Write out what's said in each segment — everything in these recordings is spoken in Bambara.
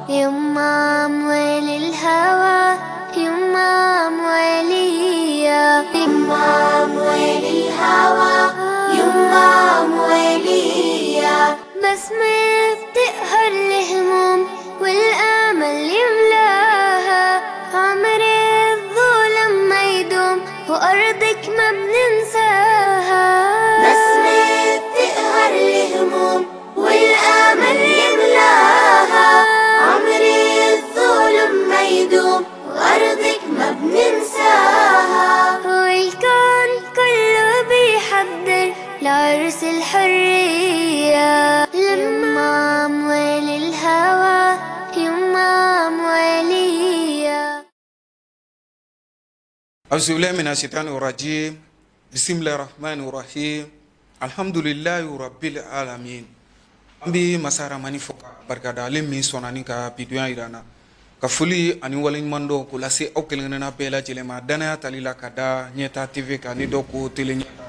يما أموال الهوى، يما أموالية، يما أموال الهوى، يما أموالية. بسمة بتقهر الهموم والأمل يملاها، عمر الظلم ما يدوم وأرضك ما بننساها. بسمة بتقهر الهموم والأمل يملاها، عمر الظلم ما يدوم وأرضك ما بننساها. والكون كله بيحضر لعرس الحرية، لما أموال الهوى، يما أموالية. أعوذ بالله من الشيطان الرجيم. بسم الله الرحمن الرحيم. الحمد لله رب العالمين. An bɛ masa Ramani fo ka barikada, ale min sɔnna ni ka bidonya yira an na, ka foli ani waleɲuman dɔn k'o lase aw kelen kelenna bɛɛ lajɛlen ma danaya tali la ka da Ɲɛta TV kan, ni dɔw ko Télé Ɲɛta,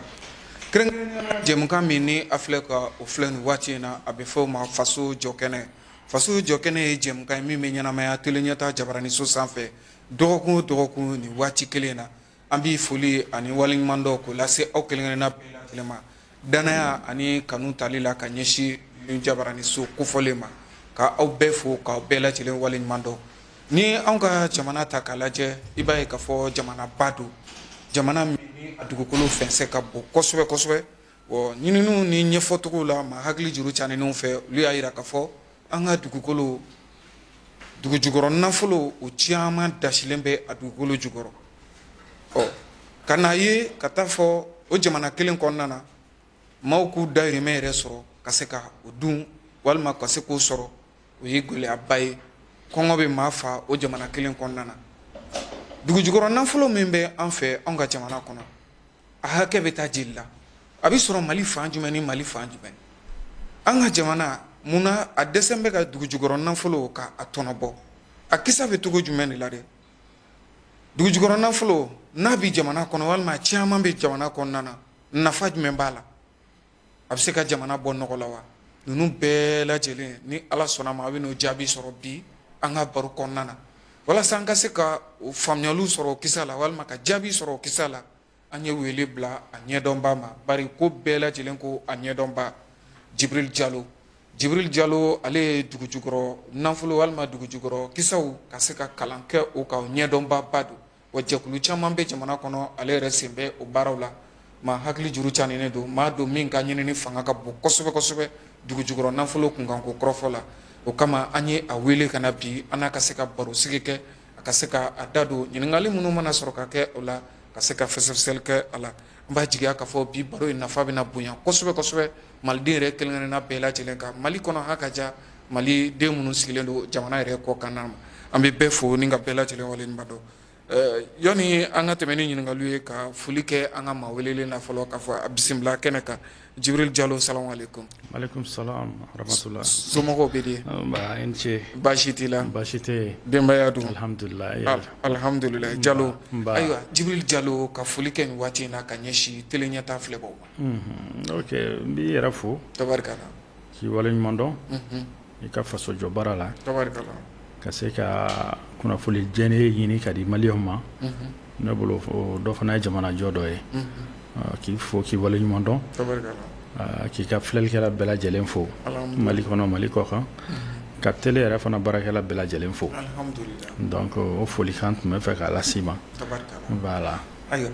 kɛrɛnkɛrɛnnenya la jɛmukan min ni a filɛ ka o filɛ nin waati in na, a bɛ fɔ o ma Faso Jɔkɛnɛ. Faso Jɔkɛnɛ ye jɛmukan ye min bɛ ɲɛnamaya Télé Ɲɛta jabaraniso sanfɛ dɔgɔkun o dɔgɔkun nin waati kelen na. An bɛ foli ani waleɲuman dɔn k'o lase aw kelen kelenna bɛɛ lajɛlen ma danaya ani kanu tali la ka ɲɛsin nin jabaraniso kofɔlen ma, ka aw bɛɛ fo k'aw bɛɛ lajɛlen waleɲuman dɔn. Ni anw ka jamana ta k'a lajɛ, i b'a ye k'a fɔ jamanaba don, jamana min ni a dugukolo fɛnsɛ ka bon kosɛbɛ kosɛbɛ. Bon, ɲininiw ni ɲɛfɔcogow la, maa hakili juru caninenw fɛ, olu y'a yira k'a fɔ an ka dugukolo dugujukɔrɔ nafolo o caman dasilen bɛ a dugukolo jukɔrɔ. Ɔ ka n'a ye ka taa fɔ o jamana kelen kɔnɔna na, maaw k'u dahirimɛ yɛrɛ sɔrɔ ka se ka o dun walima ka se k'o sɔrɔ, o ye gɛlɛyaba ye. Kɔngɔ bɛ maa fa o jamana kelen kɔnɔna na. Dugujukɔrɔ nafolo min bɛ an fɛ, anw ka jamana kɔnɔ, a hakɛ bɛ taa jeli la? A bɛ sɔrɔ Mali fan jumɛn ni Mali fan jumɛn? An ka jamana, munna a dɛsɛ bɛ ka dugujukɔrɔ nafolo ka a tɔnɔ bɔ? A kisa bɛ cogo jumɛn de la dɛ? Dugujukɔrɔ nafolo n'a bɛ jamana kɔnɔ walima a caman bɛ jamana kɔnɔna na, nafa jumɛn b'a la? A bɛ se ka jamana bɔ nɔgɔ la wa? Ninnu bɛɛ lajɛlen, ni Ala sɔnna ma, a bɛ n'o jaabi sɔrɔ bi an ka baro kɔnɔna na, walasa an ka se ka o faamuyaliw sɔrɔ o kisa la walima ka jaabi sɔrɔ o kisa la. An ye wele bila a ɲɛdɔnba ma, bari ko bɛɛ lajɛlen ko a ɲɛdɔnba, Jibril Jalo. Jibril Jalo, ale ye dugujukɔrɔ nafolo walima dugujukɔrɔ kisaw ka se ka kalan kɛ o kan, o ɲɛdɔnbaba don. Wa jɛkulu caman bɛ jamana kɔnɔ, ale yɛrɛ sen bɛ o baaraw la. Maa hakili juru caninen don, maa don min ka ɲinini fanga ka bon kosɛbɛ kosɛbɛ dugujukɔrɔ nafolo kunkanko kɔrɔfɔ la. O kama an ye a wele ka na bi, an n'a ka se ka barosigi kɛ, a ka se ka a da don ɲininkali minnu mana sɔrɔ ka kɛ o la, ka se ka fɛsɛfɛsɛli kɛ a la. An b'a jigiya k'a fɔ bi baro in nafa bɛna bonya kosɛbɛ kosɛbɛ maliden yɛrɛ kelen kelenna bɛɛ lajɛlen kan, Mali kɔnɔ ha ka ja maliden minnu sigilen don jamana yɛrɛ kɔkan na ma. An bɛ bɛɛ fo ni ka bɛɛ lajɛlen waleɲuman dɔn. Yanni an ka tɛmɛ ni ɲininkaliw ye, ka foli kɛ an ka maa welelen na fɔlɔ, k'a fɔ a bisimila kɛnɛ kan. Jibril Jalo, salamu aleykum. Aleykum salam rahmatullah. Somɔgɔw bɛ di? Ba, i ni ce. Baasi t'i la? Baasi tɛ yen. Denbaya dun? Alhamdulilayi. Alhamdulilayi. Jalo. Nba. Ayiwa Jibril Jalo, ka foli kɛ nin waati in na ka ɲɛsin Télé Ɲɛta filɛbaw ma. Ok, n b'i yɛrɛ fo. Tabarikala. K'i waleɲuman dɔn i ka faso jɔ baara la. Tabarikala. Ka se ka kunnafoni jɛlen ɲini ka di maliyɛnw ma. Ne bolo, o dɔ fana ye jamana jɔ dɔ ye. K'i fo k'i waleɲuman dɔn. Tabarikala. K'i ka filɛlikɛla bɛɛ lajɛlen fo. Alhamdulilayi. Mali kɔnɔ, Mali kɔ kan. Ka télé yɛrɛ fana baarakɛla bɛɛ lajɛlen fo. Alhamdulilayi. Donc o folikan tun bɛ fɛ k'a las'i ma. Tabarikala. Voilà. Ayiwa,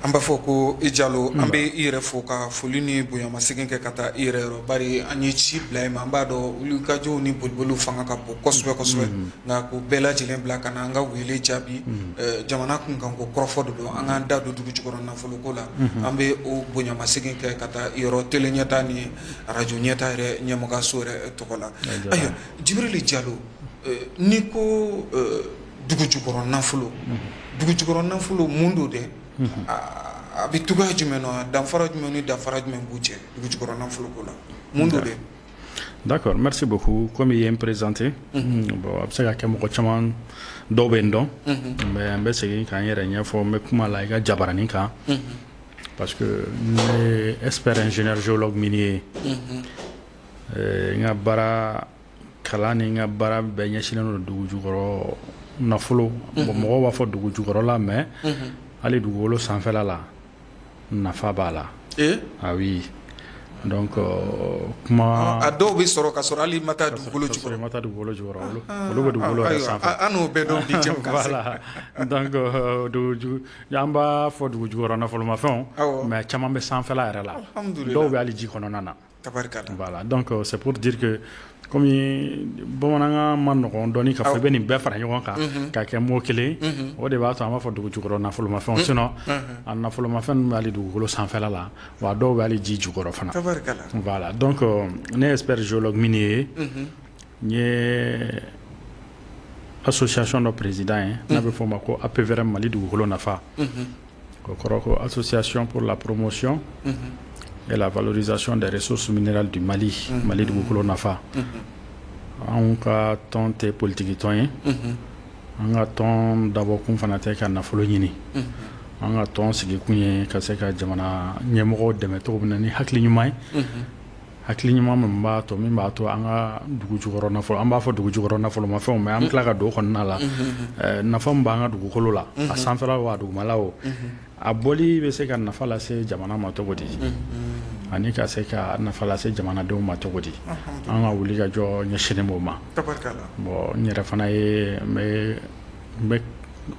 an b'a fɔ ko i Jalo, an bɛ i yɛrɛ fo ka foli ni bonyamasegin kɛ ka taa i yɛrɛ yɔrɔ, bari an ye ci bila i ma. An b'a dɔn wulikajɔw ni boliboliw fanga ka bon kosɛbɛ kosɛbɛ, nka k'o bɛɛ lajɛlen bila ka na an ka wele jaabi, jamana kunkanko kɔrɔfɔ de don, an k'an da don dugujukɔrɔ nafoloko la. An bɛ o bonyamasegin kɛ ka taa i yɔrɔ Télé Ɲɛta ni arajo Ɲɛta yɛrɛ ɲɛmɔgɔso yɛrɛ tɔgɔ la. Ayiwa Jibril Jalo, n'i ko dugujukɔrɔ nafolo, dugujukɔrɔ nafolo mun don dɛ? A bɛ cogoya jumɛn na? Danfara jumɛn ni danfara jumɛn b'u cɛ dugujukɔrɔ nafolo ko la? Mun don dɛ? D'accord, merci beaucoup. Comme i ye n présenté, bon, a bɛ se ka kɛ mɔgɔ caman dɔw bɛ n dɔn, mais n bɛ segin ka n yɛrɛ ɲɛfɔ, n bɛ kuma la i ka jabaranin kan, parce que ne ye expert ingénieur géologue minier ye. N ka baara kalan ni n ka baara bɛɛ ɲɛsinnen don dugu jukɔrɔ nafolo. Bon, mɔgɔw b'a fɔ dugu jukɔrɔla, mais hali dugukolo sanfɛla la, nafa b'a la. Ah oui. Donc kuma A dɔw bɛ sɔrɔ ka sɔrɔ hali i ma taa dugukolo jukɔrɔ. I ma taa dugukolo jukɔrɔ, olu bɛ dugukolo yɛrɛ sanfɛ. An n'o bɛɛ dɔn bi jɛmukan. Voilà. Donc an b'a fɔ dugu jukɔrɔ nafolomafɛnw, mais caman bɛ sanfɛla yɛrɛ la. Dɔw bɛ hali ji kɔnɔna na. Tabarikala. Voilà. Donc c'est pour dire que komi bamanankan ma nɔgɔn dɔɔni k'a fɔ i bɛ nin bɛɛ fara ɲɔgɔn kan ka kɛ mot kelen, o de b'a to an b'a fɔ dugu jukɔrɔ nafolomafɛnw. Sinon a nafolomafɛn ninnu bɛ hali dugukolo sanfɛla la, wa dɔw bɛ hali ji jukɔrɔ fana. Tabarikala. Voilà. Donc ne ye expert géologue minier ye, n ye association dɔ président ye n'a bɛ fɔ o ma ko APVRM Mali dugukolo nafa. O kɔrɔ ko Association pour la promotion et la valorisation des ressources minérales du Mali, Mali dugukolo nafa. Anw ka tɔn tɛ politiki tɔn ye. An ka tɔn dabɔkun fana tɛ ka nafolo ɲini. An ka tɔn sigikun ye ka se ka jamana ɲɛmɔgɔw dɛmɛ cogo min na ni hakili ɲuman ye. Hakili ɲuman min b'a to an ka dugu jukɔrɔ nafolo, an b'a fɔ dugu jukɔrɔ nafolomafɛnw, mais an bɛ tila ka don o kɔnɔna la. Nafa min b'an ka dugukolo la, a sanfɛla o, a dugumala o, a bɔli bɛ se ka nafa lase jamana ma cogo di, ani ka se ka nafa lase jamanadenw ma cogo di. An ka wuli ka jɔ ɲɛsinnen b'o ma. Bon, n yɛrɛ fana ye n bɛ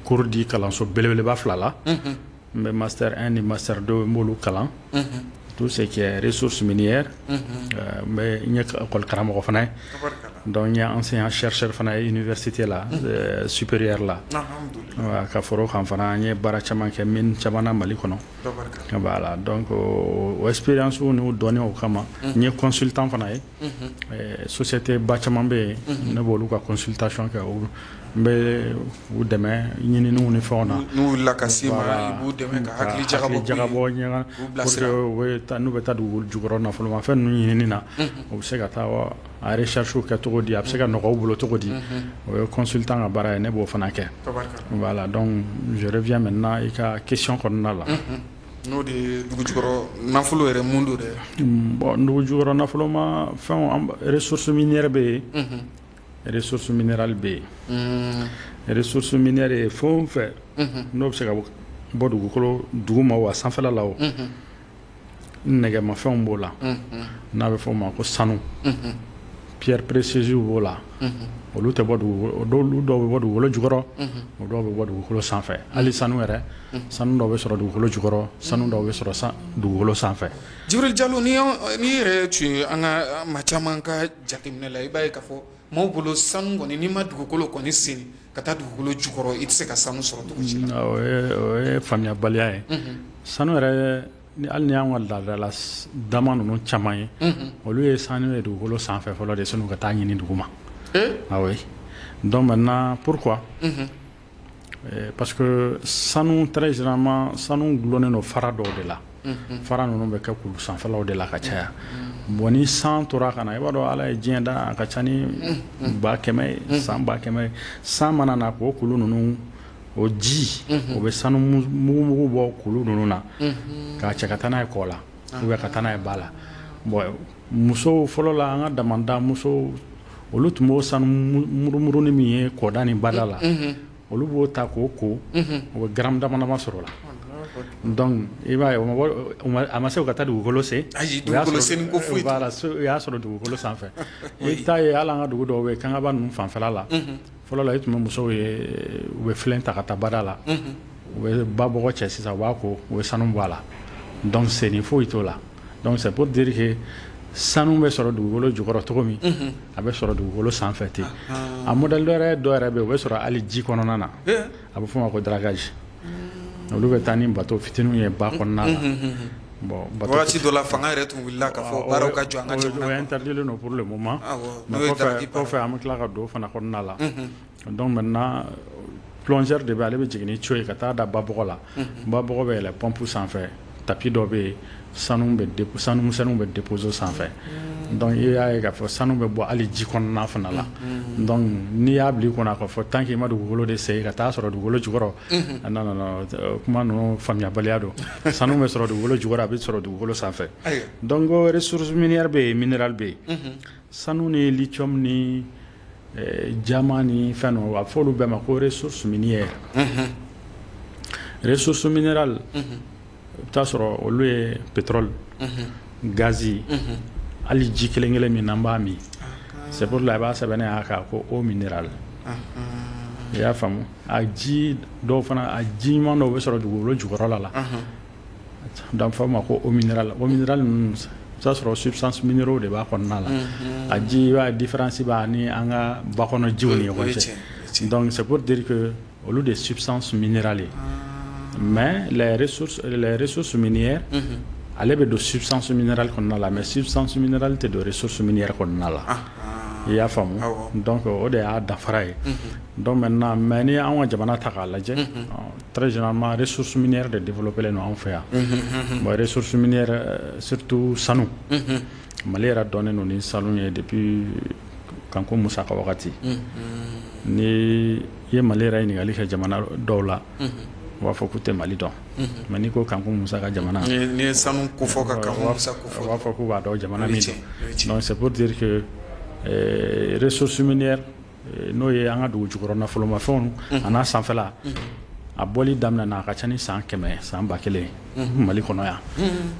cours di kalanso belebeleba fila la. N bɛ master 1 ni master 2, n b'olu kalan, tout ce qui est ressources minières. N bɛ n ye école karamɔgɔ fana ye. Donc n ye enseignant chercheur fana ye université la, supérieure la. Ka fara o kan fana, n ye baara caman kɛ mine caman na Mali kɔnɔ. Voilà. Donc o expérience n'o dɔnniyaw kama, n ye consultant fana ye. Société ba caman bɛ yen, ne b'olu ka consultation kɛ, n bɛ u dɛmɛ ɲininiw ni fɛnw na. N'u wulila ka s'i ma, i b'u dɛmɛ ka hakili jagabɔ. Jagabɔ ɲɛgɛn pour que u bɛ taa, n'u bɛ taa dugu jukɔrɔ nafolomafɛn ninnu ɲinini na, u bɛ se ka taa a recherche kɛ cogo di, a bɛ se ka nɔgɔya u bolo cogo di. O ye consultant ka baara ye, ne b'o fana kɛ. Voilà. Donc je reviens maintenant i ka question kɔnɔna la. N'o de ye dugu jukɔrɔ nafolo yɛrɛ, mun don dɛ? Bon, dugu jukɔrɔ nafoloma fɛnw, ressources minières bɛ yen, ressources minérales bɛ yen. Ressources minières ye fɛn o fɛn n'o bɛ se ka bɔ dugukolo duguma o, a sanfɛla la o, nɛgɛmafɛnw b'o la n'a bɛ fɔ o ma ko sanu, pierre précieuse b'o la. Olu tɛ bɔ dugukolo, olu dɔw bɛ bɔ dugukolo jukɔrɔ, o dɔw bɛ bɔ dugukolo sanfɛ. Hali sanu yɛrɛ, sanu dɔw bɛ sɔrɔ dugukolo jukɔrɔ, sanu dɔw bɛ sɔrɔ dugukolo sanfɛ. Jibril Jalo, ni yɛrɛ tun ye an ka maa caman ka jateminɛ la, i b'a ye k'a fɔ maaw bolo, sanu kɔni, n'i ma dugukolo kɔni sen ka taa dugukolo jukɔrɔ, i tɛ se ka sanu sɔrɔ cogo si la. O ye faamuyabaliya ye. Sanu yɛrɛ, hali ni y'an ka laadala dama ninnu caman ye, olu ye sanu ye dugukolo sanfɛ fɔlɔ de, sanu ka taa ɲini dugu ma. Ah oui. Donc maintenant, pourquoi? Parce que sanu, très généralement, sanu gulonnen don fara dɔw de la. Fara ninnu bɛ kɛ kulu sanfɛlaw de la ka caya. Bon, ni san tora ka na, i b'a dɔn Ala ye diɲɛ da, a ka ca ni 100 000 ye, san 100 000 ye. San mana na k'o kulu ninnu, o ji, o bɛ sanu mugu mugu bɔ kulu ninnu na k'a cɛ ka taa n'a ye kɔ la ou bien ka taa n'a ye ba la. Bon, musow fɔlɔ la, an ka damanda musow, olu tun b'o sanu murumurunin min ye kɔda ni bada la, olu b'o ta k'o ko, o bɛ garamu dama dama sɔrɔ o la. Donc i b'a ye, a ma se ka taa dugukolo sen. Ayi, dugukolo sen ko foyi. Voilà, o y'a sɔrɔ dugukolo sanfɛ. I t'a ye, hali an ka dugu dɔw bɛ yen, Kangaba ninnu fanfɛla la, fɔlɔ la, i tun bɛ musow ye, u bɛ filen ta ka taa bada la, u bɛ ba bɔgɔ cɛ sisan, u b'a ko, u bɛ sanu bɔ a la. Donc senni foyi t'o la. Donc c'est pour dire que sanu bɛ sɔrɔ dugukolo jukɔrɔ cogo min, a bɛ sɔrɔ dugukolo sanfɛ ten. A modèle dɔ yɛrɛ bɛ yen, o bɛ sɔrɔ hali ji kɔnɔna na, a bɛ f'o ma ko dragage. Olu bɛ taa ni bateau fitininw ye ba kɔnɔna la. Bon, wagati dɔ la, fanga yɛrɛ tun wulila k'a fɔ baaraw ka jɔ an ka jamana. O interdit don pour le moment, mais kɔfɛ an bɛ tila ka don o fana kɔnɔna la. Donc maintenant, plongeur de bɛ, ale bɛ jigin ni tuyau ye ka taa da ba bɔgɔ la. Ba bɔgɔ bɛ yɛlɛ pompe sanfɛ, tapis dɔ bɛ yen, sanu misɛnninw bɛ déposer sanfɛ. Donc i y'a ye k'a fɔ sanu bɛ bɔ hali ji kɔnɔna fana la. Donc n'i y'a bila i kunna k'a fɔ tant que i ma dugukolo de sen ka taa sɔrɔ dugukolo jukɔrɔ, non, non, non, kuma ninnu faamuyabaliya don. Sanu bɛ sɔrɔ dugukolo jukɔrɔ, a bɛ sɔrɔ dugukolo sanfɛ. Donc ressource minière bɛ yen, minéral bɛ yen, sanu ni lithium ni Diamant ni fɛn ninnu, a bɛ fɔ olu bɛɛ ma ko ressources minières. Ressources minérales, i bɛ taa sɔrɔ olu ye pétrole, gazi, hali ji kelen kelen min n'an b'a min. C'est pour cela i b'a sɛbɛnnen y'a kan ko eau minérale. I y'a faamu? A ji dɔw fana, a ji ɲuman dɔw bɛ sɔrɔ dugukolo jukɔrɔla la, donc fɔ ma ko eau minérale. Eau minérale ninnu, i bɛ taa sɔrɔ substance minéraux de b'a kɔnɔna la. A ji, i b'a différence b'a ni an ka ba kɔnɔ jiw ni ɲɔgɔn cɛ. Donc c'est pour dire que olu de substance minérale ye. Mais les ressources minières, ale bɛ don substance minérale kɔnɔna la, mais substance minérale tɛ don ressource minière kɔnɔna la. I y'a faamu? Donc o de y'a danfara ye. Donc maintenant, mais ni anw ka jamana ta k'a lajɛ, très généralement ressources minières de développé len don anw fɛ yan. Bon, ressources minières, surtout sanu. Mali yɛrɛ dɔnnen don ni sanu ye depuis Kanku Musa ka wagati. Ni i ye Mali yɛrɛ ɲininkali kɛ jamana dɔw la, u b'a fɔ k'u tɛ Mali dɔn, mais n'i ko Kanku Musa ka jamana, n'i ye sanu kofɔ ka Kanku Musa kofɔ, u b'a fɔ k'u b'a dɔn jamana min don. Donc c'est pour dire que ressources minières, n'o ye an ka dugu jukɔrɔ nafolomafɛnw a n'a sanfɛla, a bɔli daminɛna a ka ca ni san 100, san 1000 Mali kɔnɔ yan.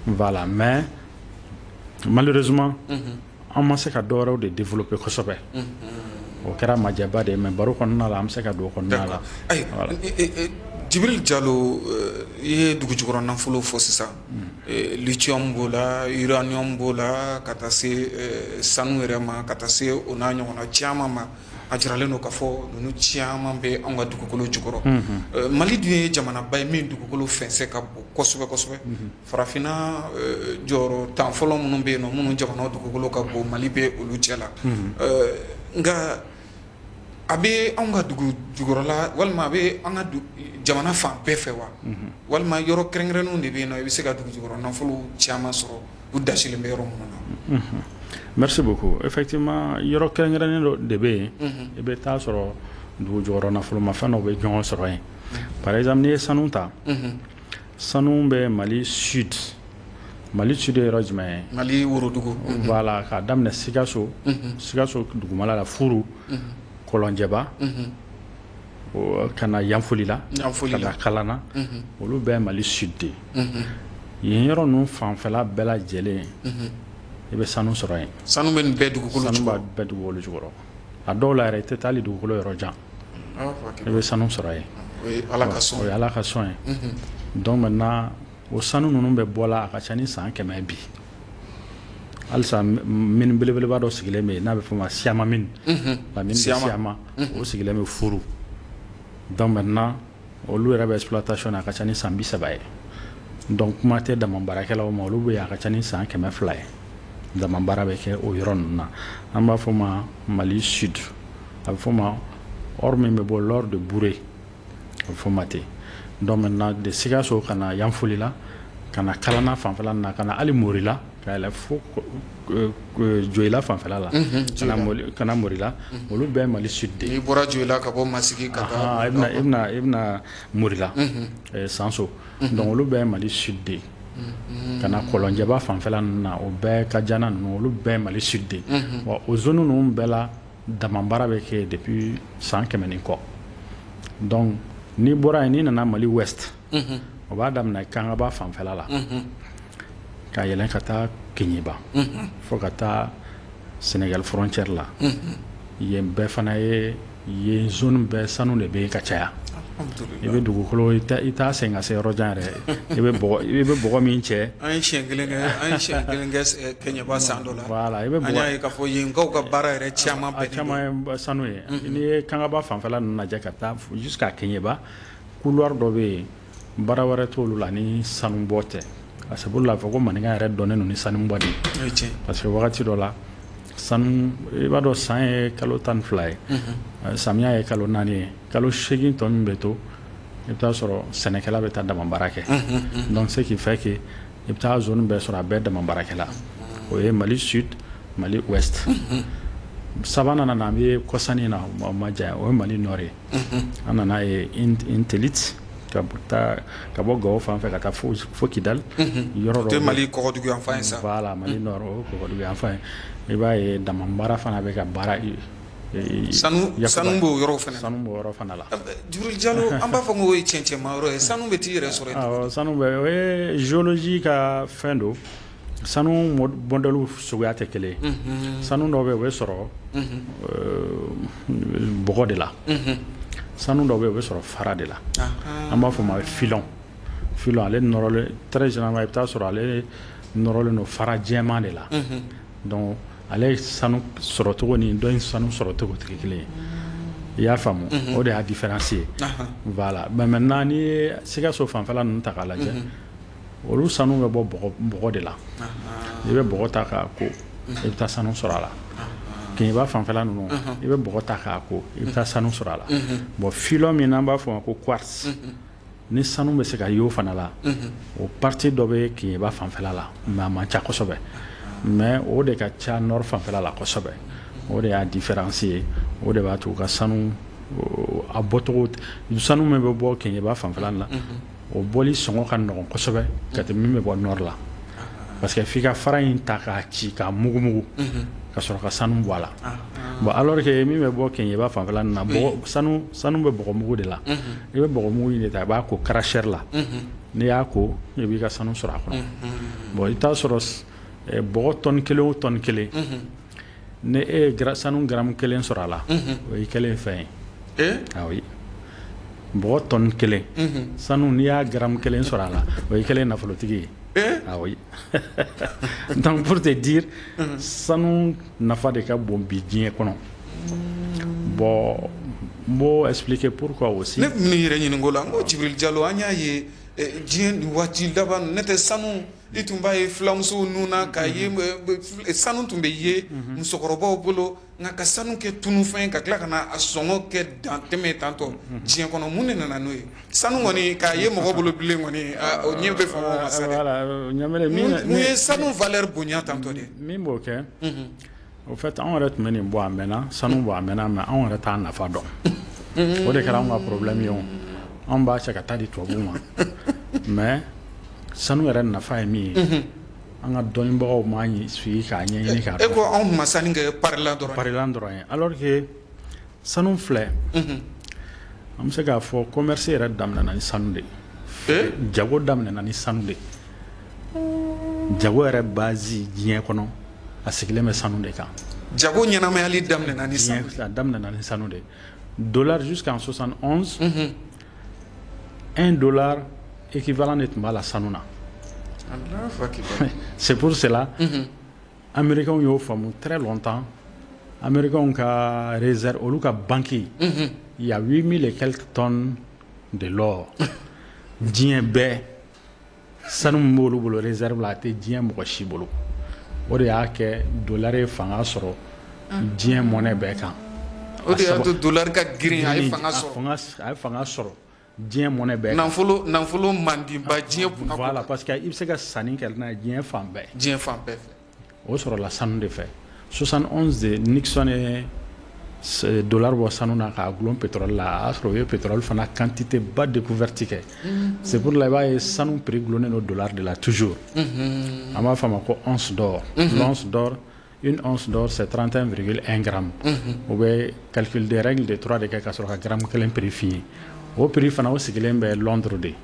Voilà, mais malheureusement an ma se ka dɔwɛrɛw de développer kosɛbɛ. O kɛra majɛba de ye, mais baro kɔnɔna la an bɛ se ka don o kɔnɔna la. Jibril Jalo, i ye dugu jukɔrɔ nafolo fɔ sisan, lithium b'o la, uranium b'o la, ka taa se sanu yɛrɛ ma, ka taa se o n'a ɲɔgɔnna caman ma. A jiralen don k'a fɔ ninnu caman bɛ anw ka dugukolo jukɔrɔ. Mali dun ye jamanaba ye min dugukolo fɛnsɛ ka bon kosɛbɛ kosɛbɛ. Farafinna jɔyɔrɔ tan fɔlɔ minnu bɛ yen nɔ, minnu jamana dugukolo ka bon, Mali bɛ olu cɛ la. Nka a bɛ anw ka dugu jukɔrɔla walima a bɛ an ka jamana fan bɛɛ fɛ wa, walima yɔrɔ kɛrɛnkɛrɛnnenw de bɛ yen nɔ i bɛ se ka dugu jukɔrɔ nafolo caman sɔrɔ, u dasilen bɛ yɔrɔ minnu na? Merci beaucoup. Effectivement, yɔrɔ kɛrɛnkɛrɛnnen dɔ de bɛ yen, i bɛ taa sɔrɔ dugu jukɔrɔ nafolomafɛn dɔw bɛ ɲɔgɔn sɔrɔ yen. Par exemple, n'i ye sanu ta, sanu bɛ Mali sud. Mali sud ye yɔrɔ jumɛn ye? Mali worodugu. Voilà, k'a daminɛ Sikaso, Sikaso dugumala la, Furu, Kɔlɔnjɛba, ka na Yanfolila, ka na Kalana, olu bɛɛ ye Mali sud de ye. Yen yɔrɔ ninnu fanfɛla bɛɛ lajɛlen, i bɛ sanu sɔrɔ yen. Sanu bɛ nin bɛɛ dugukolo jukɔrɔ? Sanu b'a bɛɛ dugukolo jukɔrɔ. A dɔw la yɛrɛ, i tɛ taa hali dugukolo yɔrɔ jan, i bɛ sanu sɔrɔ yen. O ye Ala ka sɔn. O ye Ala ka sɔn ye. Donc maintenant, o sanu ninnu bɛ bɔla a ka ca ni san 100 bi. Halisa mine belebeleba dɔ sigilen bɛ yen n'a bɛ f'o ma Siyama mine, la mine de Siyama, o sigilen bɛ Furu. Donc maintenant, olu yɛrɛ bɛ exploitation na a ka ca ni san 30 ye. Donc kuma tɛ dama baarakɛlaw ma, olu bɛ yen a ka ca ni san 200 ye. Dama baara bɛ kɛ o yɔrɔ ninnu na. An b'a fɔ ma Mali sud, a bɛ fɔ ma or min bɛ bɔ, l'or de Bouré, a bɛ fɔ ma ten. Donc maintenant, de Sikaso ka na Yanfolila, ka na Kalana fanfɛla na, ka na hali Morila, ka yɛlɛ fo Joyila fanfɛla la, ka na Morila, olu bɛɛ ye Mali sud de ye. N'i bɔra Joyila ka bɔ Masigi ka taa, i bɛna Morila, Sanso, donc olu bɛɛ ye Mali sud de ye. Ka na Kɔlɔnjɛba fanfɛla ninnu na, o bɛɛ ka jana ninnu, olu bɛɛ ye Mali sud de ye. Wa o zone ninnu bɛɛ la, dama baara bɛ kɛ depuis san 100 ni kɔ. Donc n'i bɔra yen, n'i nana Mali ouest, o b'a daminɛ Kangaba fanfɛla la ka yɛlɛn ka taa Keɲeba fo ka taa Sénégal frontière la. Yen bɛɛ fana ye, yen zone bɛɛ sanu de bɛ yen ka caya. I bɛ dugukolo, i t'a sen ka se yɔrɔ jan yɛrɛ, i bɛ bɔgɔ min cɛ. An ye siɲɛ kelen kɛ, an ye siɲɛ kelen kɛ Kɛɲɛba san dɔ la. Voilà, i bɛ An y'a ye k'a fɔ yenkaw ka baara yɛrɛ caman a caman ye sanu ye. N'i ye Kangaba fanfɛla ninnu lajɛ ka taa jusqu'à Keɲeba, couloir dɔ bɛ yen, baara wɛrɛ t'olu la ni sanubɔ tɛ. C'est pour la fɔ ko maninka yɛrɛ dɔnnen don ni sanubɔ de ye, parce que wagati dɔ la, sanu, i b'a dɔn, san ye kalo 12 ye, samiya ye kalo 4 ye, kalo 8 tɔ min bɛ to, i bɛ taa sɔrɔ sɛnɛkɛla bɛ taa dama baara kɛ. Donc ce qui fait que i bɛ taa zone bɛɛ sɔrɔ a bɛɛ dama baarakɛla. O ye Mali sud, Mali ouest. Sabanan nana, an bɛ kɔsannin na, o ma janya, o ye Mali nord ye. An nana ye Intelite, ka taa ka bɔ Gawo fan fɛ ka taa fo Kidali yɔrɔ dɔ. O tɛ Mali kɔgɔdugu yanfan ye sa. Voilà, Mali nord, o ye kɔgɔdugu yanfan ye. I b'a ye dama baara fana bɛ ka baara Sanu b'o yɔrɔ fana. Sanu b'o yɔrɔ fana la. Djibril Diallo, an b'a fɔ ko o ye cɛncɛnma yɔrɔ ye, sanu bɛ t'i yɛrɛ sɔrɔ yen. Awɔ, sanu bɛ, o ye géologie ka fɛn don. Sanu modèle suguya tɛ kelen ye. Sanu dɔw bɛ yen, o bɛ sɔrɔ bɔgɔ de la. Sanu dɔw bɛ yen, o bɛ sɔrɔ fara de la. An b'a fɔ o ma filon. Filon, ale nɔrɔlen très généralement, i bɛ taa sɔrɔ ale nɔrɔlen don fara jɛman de la. Donc ale sanu sɔrɔcogo ni dɔ in sanu sɔrɔcogo tɛ kelen ye. I y'a faamu, o de y'a différence ye. Voilà, mais maintenant n'i ye Sikaso fanfɛla ninnu ta k'a lajɛ, olu sanu bɛ bɔ bɔgɔ de la. I bɛ bɔgɔ ta k'a ko, i bɛ taa sanu sɔrɔ a la. Keɲeba fanfɛla ninnu, i bɛ bɔgɔ ta k'a ko, i bɛ taa sanu sɔrɔ a la. Bon, filon min n'an b'a fɔ o ma ko quartz, ni sanu bɛ se ka y'o fana la, o partie dɔ bɛ Keɲeba fanfɛla la, mais a man ca kosɛbɛ. Mais o de ka ca nord fanfɛla la kosɛbɛ. O de y'a différence ye. O de b'a to u ka sanu a bɔcogo, sanu min bɛ bɔ Keɲeba fanfɛla la, o bɔli sɔngɔ ka nɔgɔn kosɛbɛ ka tɛmɛ min bɛ bɔ nord la, parce que f'i ka fara in ta k'a ci k'a mugu mugu ka sɔrɔ ka sanu bɔ a la. Bon, alors que min bɛ bɔ Keɲeba fanfɛla na, bɔgɔ, sanu bɛ bɔgɔ mugu de la. I bɛ bɔgɔ mugu in de ta, i b'a ko cracheur la. N'i y'a ko, i b'i ka sanu sɔrɔ a kɔnɔ. Bon, i t'a sɔrɔ bɔgɔ tɔni kelen o tɔni kelen, ni e ye sanu gramme kelen sɔrɔ a la, o y'i kɛlen fɛn ye. Ah oui, bɔgɔ tɔni kelen sanu, n'i y'a gramme kelen sɔrɔ a la, o y'i kɛlen nafolotigi ye. Ah oui, donc pour te dire, sanu nafa de ka bon bi diɲɛ kɔnɔ. Bon, n b'o expliquer pourquoi aussi. Ne tun bɛ yɛrɛ ɲininka o la, n ko Djibril Diallo, an y'a ye diɲɛ nin waati laban, ne tɛ sanu, i tun b'a ye filamusow nun na k'a ye, sanu tun bɛ ye musokɔrɔbaw bolo, nka ka sanu kɛ tunufɛn ka tila ka na a sɔngɔ kɛ dantɛmɛ tantɔ diɲɛ kɔnɔ, mun de nana n'o ye? Sanu kɔni k'a ye mɔgɔ bolo bilen kɔni, o ɲɛ bɛ faamaw ma sa dɛ. Mun ye sanu valeur bonya tantɔ de? Min b'o kɛ, au fait, anw yɛrɛ tun bɛ nin bɔ a mɛnna, sanu bɔ a mɛnna, mais anw yɛrɛ t'a nafa dɔn. O de kɛra anw ka problème ye. O anw b'a cɛ ka taa di tubabuw ma, mais sanu yɛrɛ nafa ye min ye, an ka dɔnnibagaw m'a sigi k'a ɲɛɲini k'a dɔn. E ko anw tun ma sanu kɛ parilan dɔrɔn. Parilan dɔrɔn ye, alors que sanu filɛ, an bɛ se k'a fɔ commerce yɛrɛ daminɛna ni sanu de ye. Jago daminɛna ni sanu de ye. Jago yɛrɛ base diɲɛ kɔnɔ, a sigilen bɛ sanu de kan. Jago ɲɛnamayali daminɛna ni sanu. A daminɛna ni sanu de ye. Dollar jusqu'en 71, 1 dollar équivalent de tun b'a la sanu na. C'est pour cela, Américains y'o faamu très longtemps. Américains ka réserve, olu ka banque, il y a 8000 et quelques tonnes de l'or. Diɲɛ bɛɛ sanu min b'olu bolo réserve la, a tɛ diɲɛ mɔgɔ si bolo. O de y'a kɛ dollar ye fanga sɔrɔ diɲɛ monnaie bɛɛ kan. O de y'a to dollar ka girin, a ye fanga sɔrɔ. A ye fanga sɔrɔ diɲɛ monnaie bɛɛ kan. Nafolo mandinba diɲɛ kunna. Voilà, parce que i bɛ se ka sanni kɛ n'a ye diɲɛ fan bɛɛ. Diɲɛ fan bɛɛ fɛ. O sɔrɔla sanu de fɛ. 71 de Nixon ye dollar bɔ sanu na k'a gulon pétrole la, a y'a sɔrɔ u ye pétrole fana quantité ba découverte kɛ. C'est pour cela i b'a ye sanu prix gulonnen don dollar de la toujours. An b'a fɔ a ma ko once d'or. L'once d'or, une once d'or, c'est 31,1 grammes. O bɛ calcul des règles de 3 de kɛ ka sɔrɔ ka gramme kelen prix f'i ye. O prix fana, o sigilen bɛ Londres de.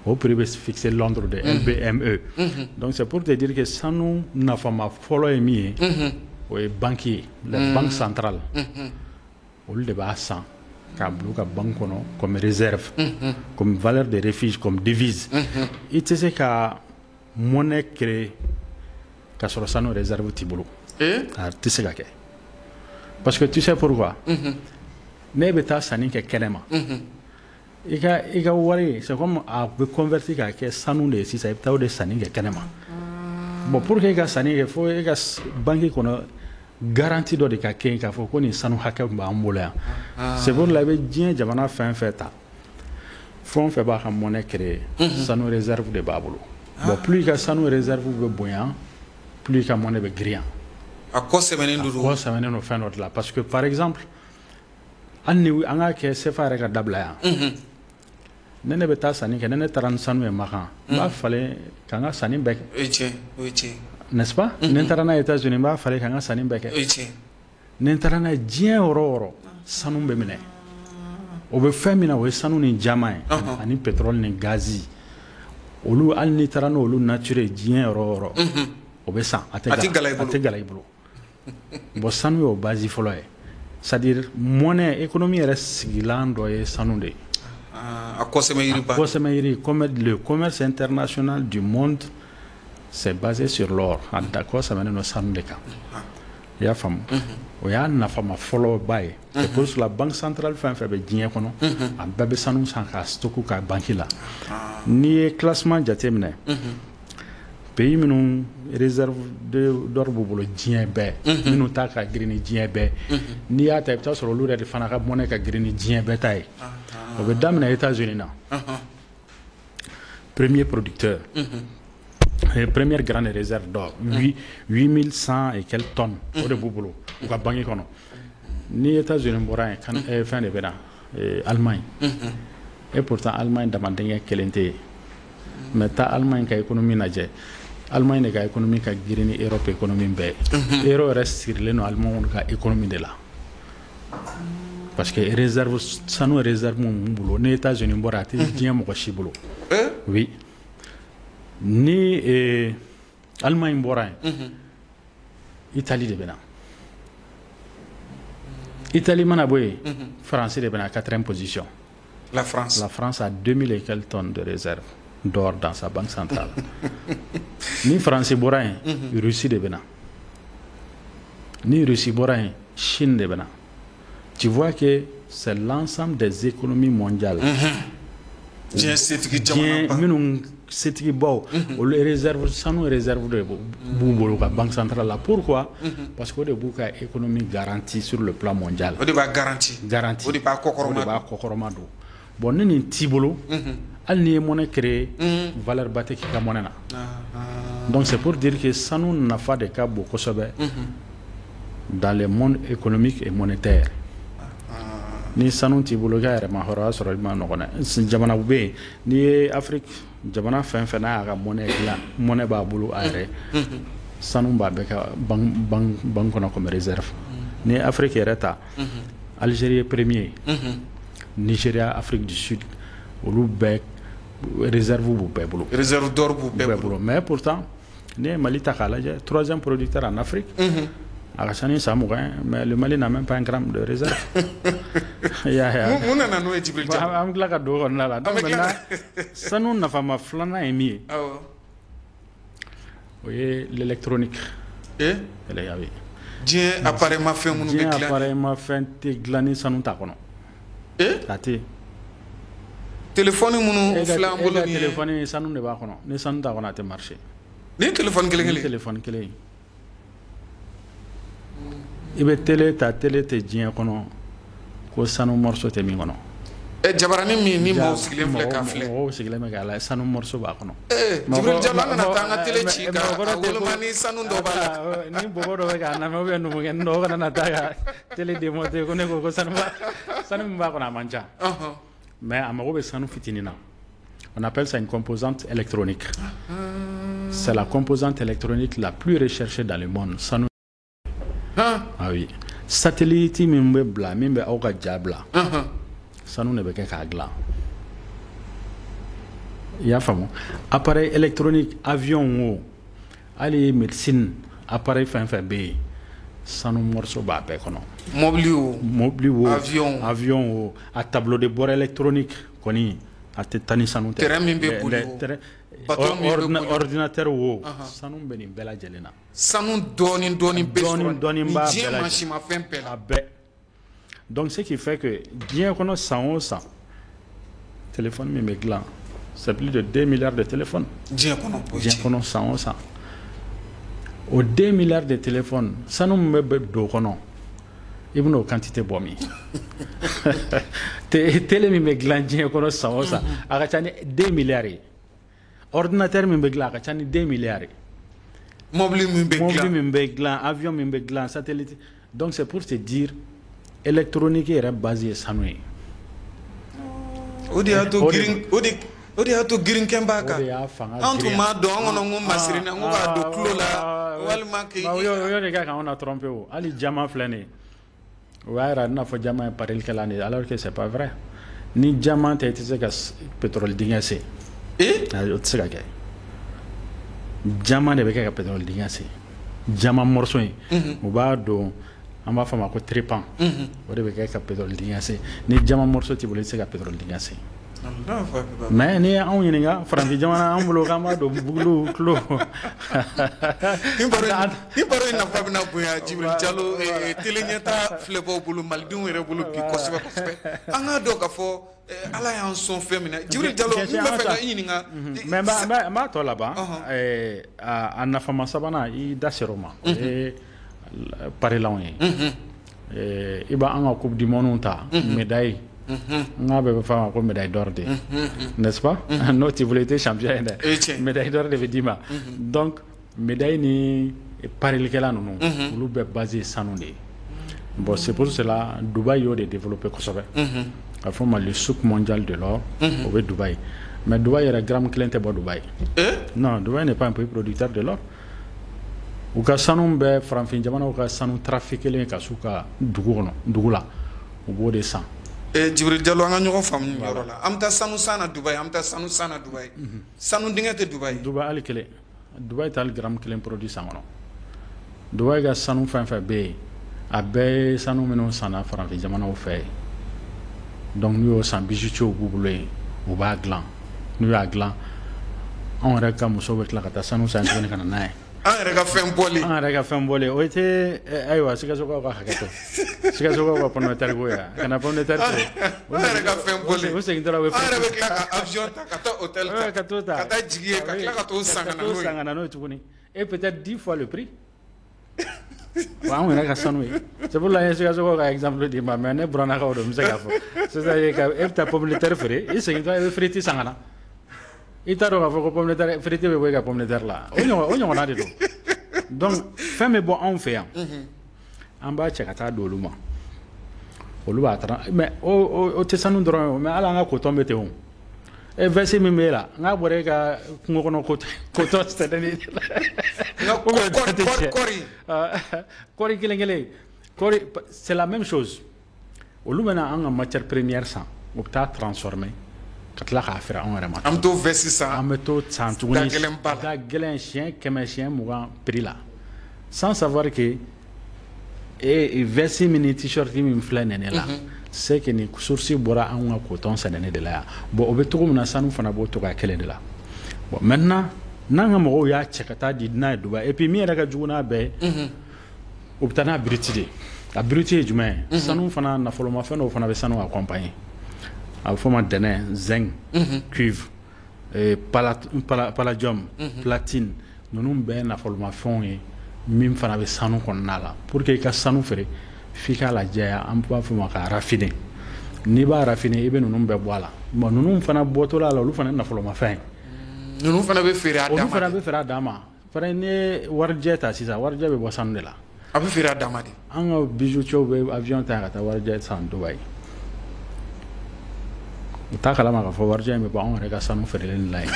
O prix bɛ fixé Londres de, LBME. Donc c'est pour te dire que sanu nafama fɔlɔ ye min ye, o ye banque ye, les banques centrales. Olu de b'a san k'a bila u ka banque kɔnɔ comme réserve, comme valeur de refuge, comme devise. I tɛ se ka monnaie créer ka sɔrɔ sanu réserve t'i bolo. A tɛ se ka kɛ. Parce que tu sais pourquoi? Ne bɛ taa sanni kɛ kɛnɛ ma. I ka wari, c'est comme a bɛ converti k'a kɛ sanu de ye sisan, i bɛ taa o de sanni kɛ kɛnɛ ma. Bon, pour que i ka sanni kɛ, fo e ka banque kɔnɔ garantie dɔ de ka kɛ yen k'a fɔ ko nin sanu hakɛ b'an bolo yan. C'est pour cela i bɛ diɲɛ jamana fɛn fɛn ta, fɛn o fɛn b'a ka monnaie créer, sanu réserve de b'a bolo. Bon, plus i ka sanu réserve bɛ bonya, plus i ka monnaie bɛ girinya. A kɔ sɛbɛnnen don. A kɔ sɛbɛnnen don fɛn dɔ de la, parce que par exemple, hali ni an k'a kɛ CFA yɛrɛ ka dabila yan, ne bɛ taa sanni kɛ, ne taara ni sanu ye Makan, n b'a falen ka n ka sanni bɛɛ kɛ. O ye tiɲɛ, o ye tiɲɛ. N'est-ce pas? Ni n taara n'a ye États-Unis, n b'a falen ka n ka sanni bɛɛ kɛ. O ye tiɲɛ. Ni n taara n'a ye diɲɛ yɔrɔ o yɔrɔ, sanu bɛ minɛ. O bɛ fɛn min na, o ye sanu ni diamant ye ani pétrole ni gazi. Olu, hali n'i taara n'olu nature ye diɲɛ yɔrɔ o yɔrɔ, o bɛ san, a tɛ gala, a tɛ gala i bolo. Bon, sanu y'o base fɔlɔ ye, c'est à dire monnaie, économie yɛrɛ sigilan dɔ ye sanu de ye. A kɔsɛmɛ yiriba. Kɔsɛmɛ yiri. Le commerce international du monde, c'est basé sur l'or. A da kɔsɛmɛnen don sanu de kan. I y'a faamu? O y'a nafama fɔlɔba ye. C'est pour cela, banque centrale fɛn fɛn bɛ diɲɛ kɔnɔ, a bɛɛ bɛ sanu san k'a stocker ka banque la. N'i ye classement jateminɛ, pays minnu réserve d'or b'u bolo diɲɛ bɛɛ, minnu ta ka girin ni diɲɛ bɛɛ, n'i y'a ta, i bɛ taa sɔrɔ olu yɛrɛ de fana ka monnaie ka girin ni diɲɛ bɛɛ ta ye. O bɛ daminɛ États-Unis na, premier producteur et première grande réserve d'or, 8100 et quelques tonnes, o de b'u bolo u ka banque kɔnɔ. Ni États-Unis bɔra yen, fɛn de bɛ na, Allemagne. Et pourtant Allemagne dama denkɛ kelen tɛ yen, mais taa Allemagne ka économie lajɛ, Allemagne de ka économie ka girin ni Europe économie bɛɛ ye. Euro yɛrɛ sirilen don Allemagne ka économie de la, parce que réserve, sanu réserve mun b'u bolo, ni États-Unis bɔra, a tɛ diɲɛ mɔgɔ si bolo. Oui, ni Allemagne bɔra yen, Italie de bɛ na. Italie mana bɔ yen, France de bɛ na, quatrième position. La France. La France a 2000 et quelques tonnes de réserve d'or dans sa banque centrale. Ni France bɔra yen, Russie de bɛ na. Ni Russie bɔra yen, Chine de bɛ na. Tu vois que c'est l'ensemble des économies mondiales. Diɲɛ setigi caman. Minnu setigibaw, olu réserve, sanu réserve de b'u bolo ka banque centrale la. Pourquoi? Parce que o de b'u ka économie garantie sur le plan mondial. O de b'a garantie. Garantie. O de b'a kɔkɔrɔma. O de b'a kɔkɔrɔma don. Bon, ni nin t'i bolo, hali n'i ye monnaie créer, valeur ba tɛ k'i ka monnaie na. Donc c'est pour dire que sanu nafa de ka bon kosɛbɛ dans le monde économique et monétaire. Ni sanu t'i bolo, i ka yɛrɛma hɔrɔnya sɔrɔ i ma nɔgɔn dɛ. Jamana bɛ yen, n'i ye Afrique jamana fɛn fɛn n'a y'a ka monnaie dilan, monnaie b'a bolo a yɛrɛ, sanu b'a bɛɛ ka banque kɔnɔ comme réserve. Ni ye Afrique yɛrɛ ta, Algérie ye premier, Nigeria, Afrique du Sud, olu bɛɛ réserve b'u bɛɛ bolo. Réserve d'or b'u bɛɛ bolo. Mais pourtant, n'i ye Mali ta k'a lajɛ, troisième producteur en Afrique, a ka ca ni san 20, mais le Mali n'a même pas un gramme de réserve. Mun nana n'o ye, Djibril Diallo? An bɛ tila ka don o kɔnɔna la. Donc maintenant, sanu nafama filanan ye min ye, o ye l'électronique. Eh? Oui. Diɲɛ appareil ma fɛn minnu bɛ dilan. Diɲɛ appareil ma fɛn tɛ dilan ni sanu t'a kɔnɔ. Eh? A tɛ. Téléphone minnu filɛ an bolo nin ye. E ka téléphone, sanu de b'a kɔnɔ. Ni sanu t'a kɔnɔ, a tɛ marcher. Ni téléphone kelen kelen. Ni téléphone kelen. I bɛ télé ta, télé tɛ diɲɛ kɔnɔ ko sanu morceau tɛ min kɔnɔ. Ɛ, jabaranin min ni maaw sigilen filɛ k'a filɛ. Mɔgɔw sigilen bɛ k'a lajɛ, sanu morceau b'a kɔnɔ. Ee, Djibril Diallo, an kana taa an ka télé ci ka a woloma ni sanu dɔ b'a la. Ni bɔbɔ dɔ bɛ k'a lamɛn ou bien numukɛnin dɔ, o kana na taa ka télé démonter ko ne ko ko sanu sanu min b'a kɔnɔ, a man ca. Mais a mago bɛ sanu fitinin na. On appelle ça une composante électronique. C'est la composante électronique la plus recherchée dans le monde. Sanu. Ah oui. Satellite min bɛ bila, min bɛ aw ka ja bila, sanu de bɛ kɛ k'a dilan. I y'a faamu? Appareil électronique, avion o, hali médecine appareil fɛn fɛn bɛ yen, sanu morceau b'a bɛɛ kɔnɔ. Mobili o. Mobili o. Avion. Avion o, a tableau de bord électronique kɔni, a tɛ taa ni sanu tɛ. Terrain min bɛ boli o. Bateau min bɛ boli. Ordinateur o, sanu bɛ nin bɛɛ lajɛlen na. Sanu dɔɔni dɔɔni bɛ sɔrɔ. Dɔɔni dɔɔni b'a bɛɛ lajɛlen. Diɲɛ mansimafɛn bɛɛ la. A bɛɛ. Donc ce qui fait que diɲɛ kɔnɔ, san o san, téléphone min bɛ dilan, c'est plus de 2 milliards de téléphones. Diɲɛ kɔnɔ. Diɲɛ kɔnɔ, san o san. O 2 milliards de téléphones, sanu min bɛ don o kɔnɔ, i bɛn'o quantité bɔ min? Télé min bɛ dilan diɲɛ kɔnɔ san o san, a ka ca ni 2 milliards ye. Ordinateur min bɛ dilan, a ka ca ni 2 milliards ye. Mobili min bɛ dilan. Mobili min bɛ dilan, avion min bɛ dilan, satellite. Donc c'est pour te dire, électronique yɛrɛ base ye sanu ye. O de y'a to girin o de o de y'a to girinkɛn b'a kan. O de y'a fanga. An tun m'a dɔn, an kɔnɔ ko masiri na, n ko k'a don tulo la walima k'i. O y'o de kɛ k'anw na tromper o. Hali diamant filɛ nin ye. O y'a yira i n'a fɔ diamant ye parilikɛlan de ye, alors que c'est pas vrai. Ni diamant tɛ, i tɛ se ka pétrole dingɛ sen. O tɛ se ka kɛ. Diamant de bɛ kɛ ka pétrole dingɛ sen. Diamant morceau in, u b'a don, an b'a fɔ a ma ko trépan, o de bɛ kɛ ka pétrole dingɛ sen. Ni diamant morceau t'i bolo, i tɛ se ka pétrole dingɛ sen. Mais ni anw ɲininka, farafin jamana, an bolo k'an b'a don bugulu tulo. Ni baro in nafa bɛna bonya, Djibril Diallo, télé ɲɛta filɛbaw bolo, malidenw yɛrɛ bolo bi kosɛbɛ kosɛbɛ. An k'a dɔn k'a fɔ Ala y'an sɔn fɛn min na. Djibril Diallo, n bɛ fɛ ka i ɲininka. Mais n b'a tɔ laban. A nafama sabanan, i da ser'o ma, o ye parilanw ye. I b'an ka coupe du monde ta, médaille, n k'a bɛɛ bɛ fɔ a ma ko médaille d'or de, n'est-ce pas? N'o t'i bolo, i tɛ champion ye dɛ. Médaille d'or de bɛ d'i ma. Donc médaille ni parilikɛla ninnu, olu bɛɛ base ye sanu de ye. Bon, c'est pour cela Dubaï y'o de développé kosɛbɛ. A fɔ ma le souk mondial de l'or, o bɛ Dubaï. Mais Dubaï yɛrɛ, gramme kelen tɛ bɔ Dubaï. Non, Dubaï n'est pas un pays producteur de l'or. U ka sanu bɛɛ, farafin jamanaw ka sanu trafiqué ka s'u ka dugu kɔnɔ, dugu la, u b'o de san. Djibril Diallo, an ka ɲɔgɔn faamu nin yɔrɔ la. An bɛ taa sanu san na Dubaï, an bɛ taa sanu san na Dubaï. Sanu dingɛ tɛ Dubaï. Dubaï hali kelen. Dubaï tɛ hali gramme kelen produit san kɔnɔ. Dubaï ka sanu fɛn fɛn bɛ yen, a bɛɛ ye sanu minnu sanna farafin jamanaw fɛ yen. Donc n'u y'o san, bijoutiers b'u bolo yen, u b'a dilan. N'u y'a dilan, anw yɛrɛ ka musow bɛ tila ka taa sanu san tuguni ka na n'a ye. An yɛrɛ ka fɛn bɔlen. An yɛrɛ ka fɛn bɔlen, o tɛ. Ayiwa, Sikasokaw ka hakɛ to, Sikasokaw ka pomme de terre ko ya, ka na pomme de terre feere. An yɛrɛ ka fɛn bɔlen. O segintɔla u bɛ. An yɛrɛ bɛ tila ka avion ta ka taa hôtel ta. Ka t'o ta. Ka taa jigin yen, ka tila ka t'o san ka na n'o ye. San ka na n'o ye tuguni. Et peut-être 10 fois le prix. Wa anw yɛrɛ ka sanu ye. C'est pour la n ye Sikasokaw ka exemple d'i ma, mais ne burannakaw don, n bɛ se k'a fɔ. C'est-à-dire que e bɛ taa pomme de terre feere, i segintɔ i bɛ frite san ka na. I t'a dɔn k'a fɔ ko pomme de terre, frite bɛ bɔ i ka pomme de terre la. O ɲɔgɔn, o ɲɔgɔnna de don. Donc fɛn bɛ bɔ anw fɛ yan, an b'a cɛ ka taa di olu ma, olu b'a taara. Mais o tɛ sanu dɔrɔn ye, mais hali an ka coton bɛ ten. O e veste min bɛ e la, n k'a bɔra e ka kungo kɔnɔ coton sɛnɛni de la. Kɔri. Kɔri kelen kelen, kɔri, c'est la même chose. Olu bɛna an ka matière première san, u bɛ taa transformer ka tila k'a feere anw yɛrɛ ma. An bɛ t'o veste san. An bɛ t'o san tuguni. Da gɛlɛn ba la. Da gɛlɛn, siɲɛ 100, siɲɛ 20 prix la, sans savoir que e veste min ni t-shirt min filɛ nin ne la, c'est que nin source bɔra anw ka coton sɛnɛni de la yan. Bon, o bɛ cogo min na, sanu fana b'o cogoya kelen de la. Bon, maintenant, n'an ka mɔgɔw y'a cɛ ka taa di n'a ye Dubaï, et puis min yɛrɛ ka jugu n'a bɛɛ ye, u bɛ taa n'a brut de ye. A brut ye jumɛn ye? Sanu fana, nafolomafɛn dɔw fana bɛ sanu accompagner. A bɛ fɔ o ma dɛnɛ, zinc, cuivre, palladium, platine. Ninnu bɛɛ ye nafolomafɛnw ye min fana bɛ sanu kɔnɔna la. Pour que i ka sanu feere, f'i k'a lajɛya, an b'a fɔ o ma k'a raffiner. N'i b'a raffiner, i bɛ ninnu bɛɛ bɔ a la. Bon, ninnu fana bɔtɔla la, olu fana ye nafolomafɛn ye. Ninnu fana bɛ feere a dan Olu ma. fana bɛ feere a dan ma. Fana, n'i ye warijɛ ta sisan, warijɛ bɛ bɔ sanu de la. A bɛ feere a dan ma de. An ka bijoutiers bɛ avion ta ka taa warijɛ san Dubaï. U t'a kalama k'a fɔ warijɛ in bɛ bɔ anw yɛrɛ ka sanu feerelen de la yen.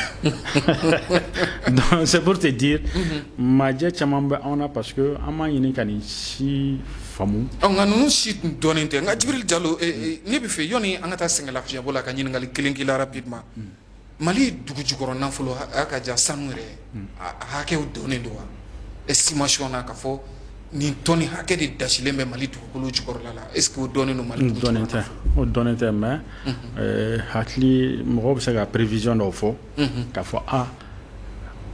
Donc c'est pour te dire, majɛ caman bɛ anw na, parce que an m'a ɲini ka nin si faamu. Nka ninnu si tun dɔnnen tɛ. Nka Djibril Diallo, ne bɛ fɛ yɔnni an ka taa sɛgɛn lafiyabɔ la, ka ɲininkali kelen k'i la rapidement. Mali dugu jukɔrɔ nafolo a ka ja, sanu yɛrɛ a hakɛw dɔnnen don wa? Estimation na, k'a fɔ nin tɔni hakɛ de dasilen bɛ Mali dugukolo jukɔrɔla la, est ce que o dɔnnen don Mali dugu Dɔnnen jukɔrɔ? tɛ, o dɔnnen tɛ, mais hakili mɔgɔw bɛ se ka prévision dɔw fɔ k'a fɔ a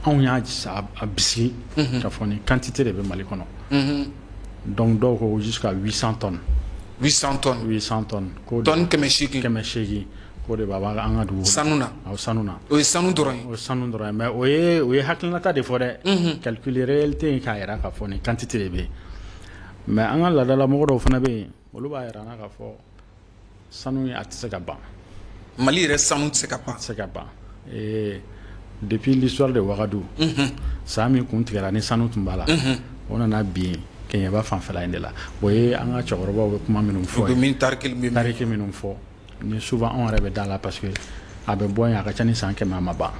anw y'a a bisigi k'a fɔ nin quantité de bɛ Mali kɔnɔ. Donc dɔw ko jusqu'à 800 tonnes. 800 tonnes. 800 tonnes ko. Tonne 800. 800 k'o de b'a an ka dugu kɔnɔ. Sanu na. Awɔ, sanu na. O ye sanu dɔrɔn ye. O ye sanu dɔrɔn ye, mais o ye hakilinata de fɔ dɛ. Calcul réel tɛ yen k'a yira k'a fɔ nin quantité de bɛ yen. Mais an ka laadala mɔgɔ dɔw fana bɛ yen, olu b'a yira an na k'a fɔ sanu a tɛ se ka ban. Mali yɛrɛ sanu tɛ se ka ban. A tɛ se ka ban. Et depuis l'histoire de Ouagadougou, san min kun tigɛra ni sanu tun b'a la, o nana bin Kɛɲɛba fanfɛla in de la. O ye an ka cɛkɔrɔbaw bɛ kuma minnu fɔ U bɛ ye. min tariki min. Tariki minnu fɔ ni souvent anw yɛrɛ bɛ da la, parce que a bɛ bɔ yen, a ka ca ni san 100, a ma ban.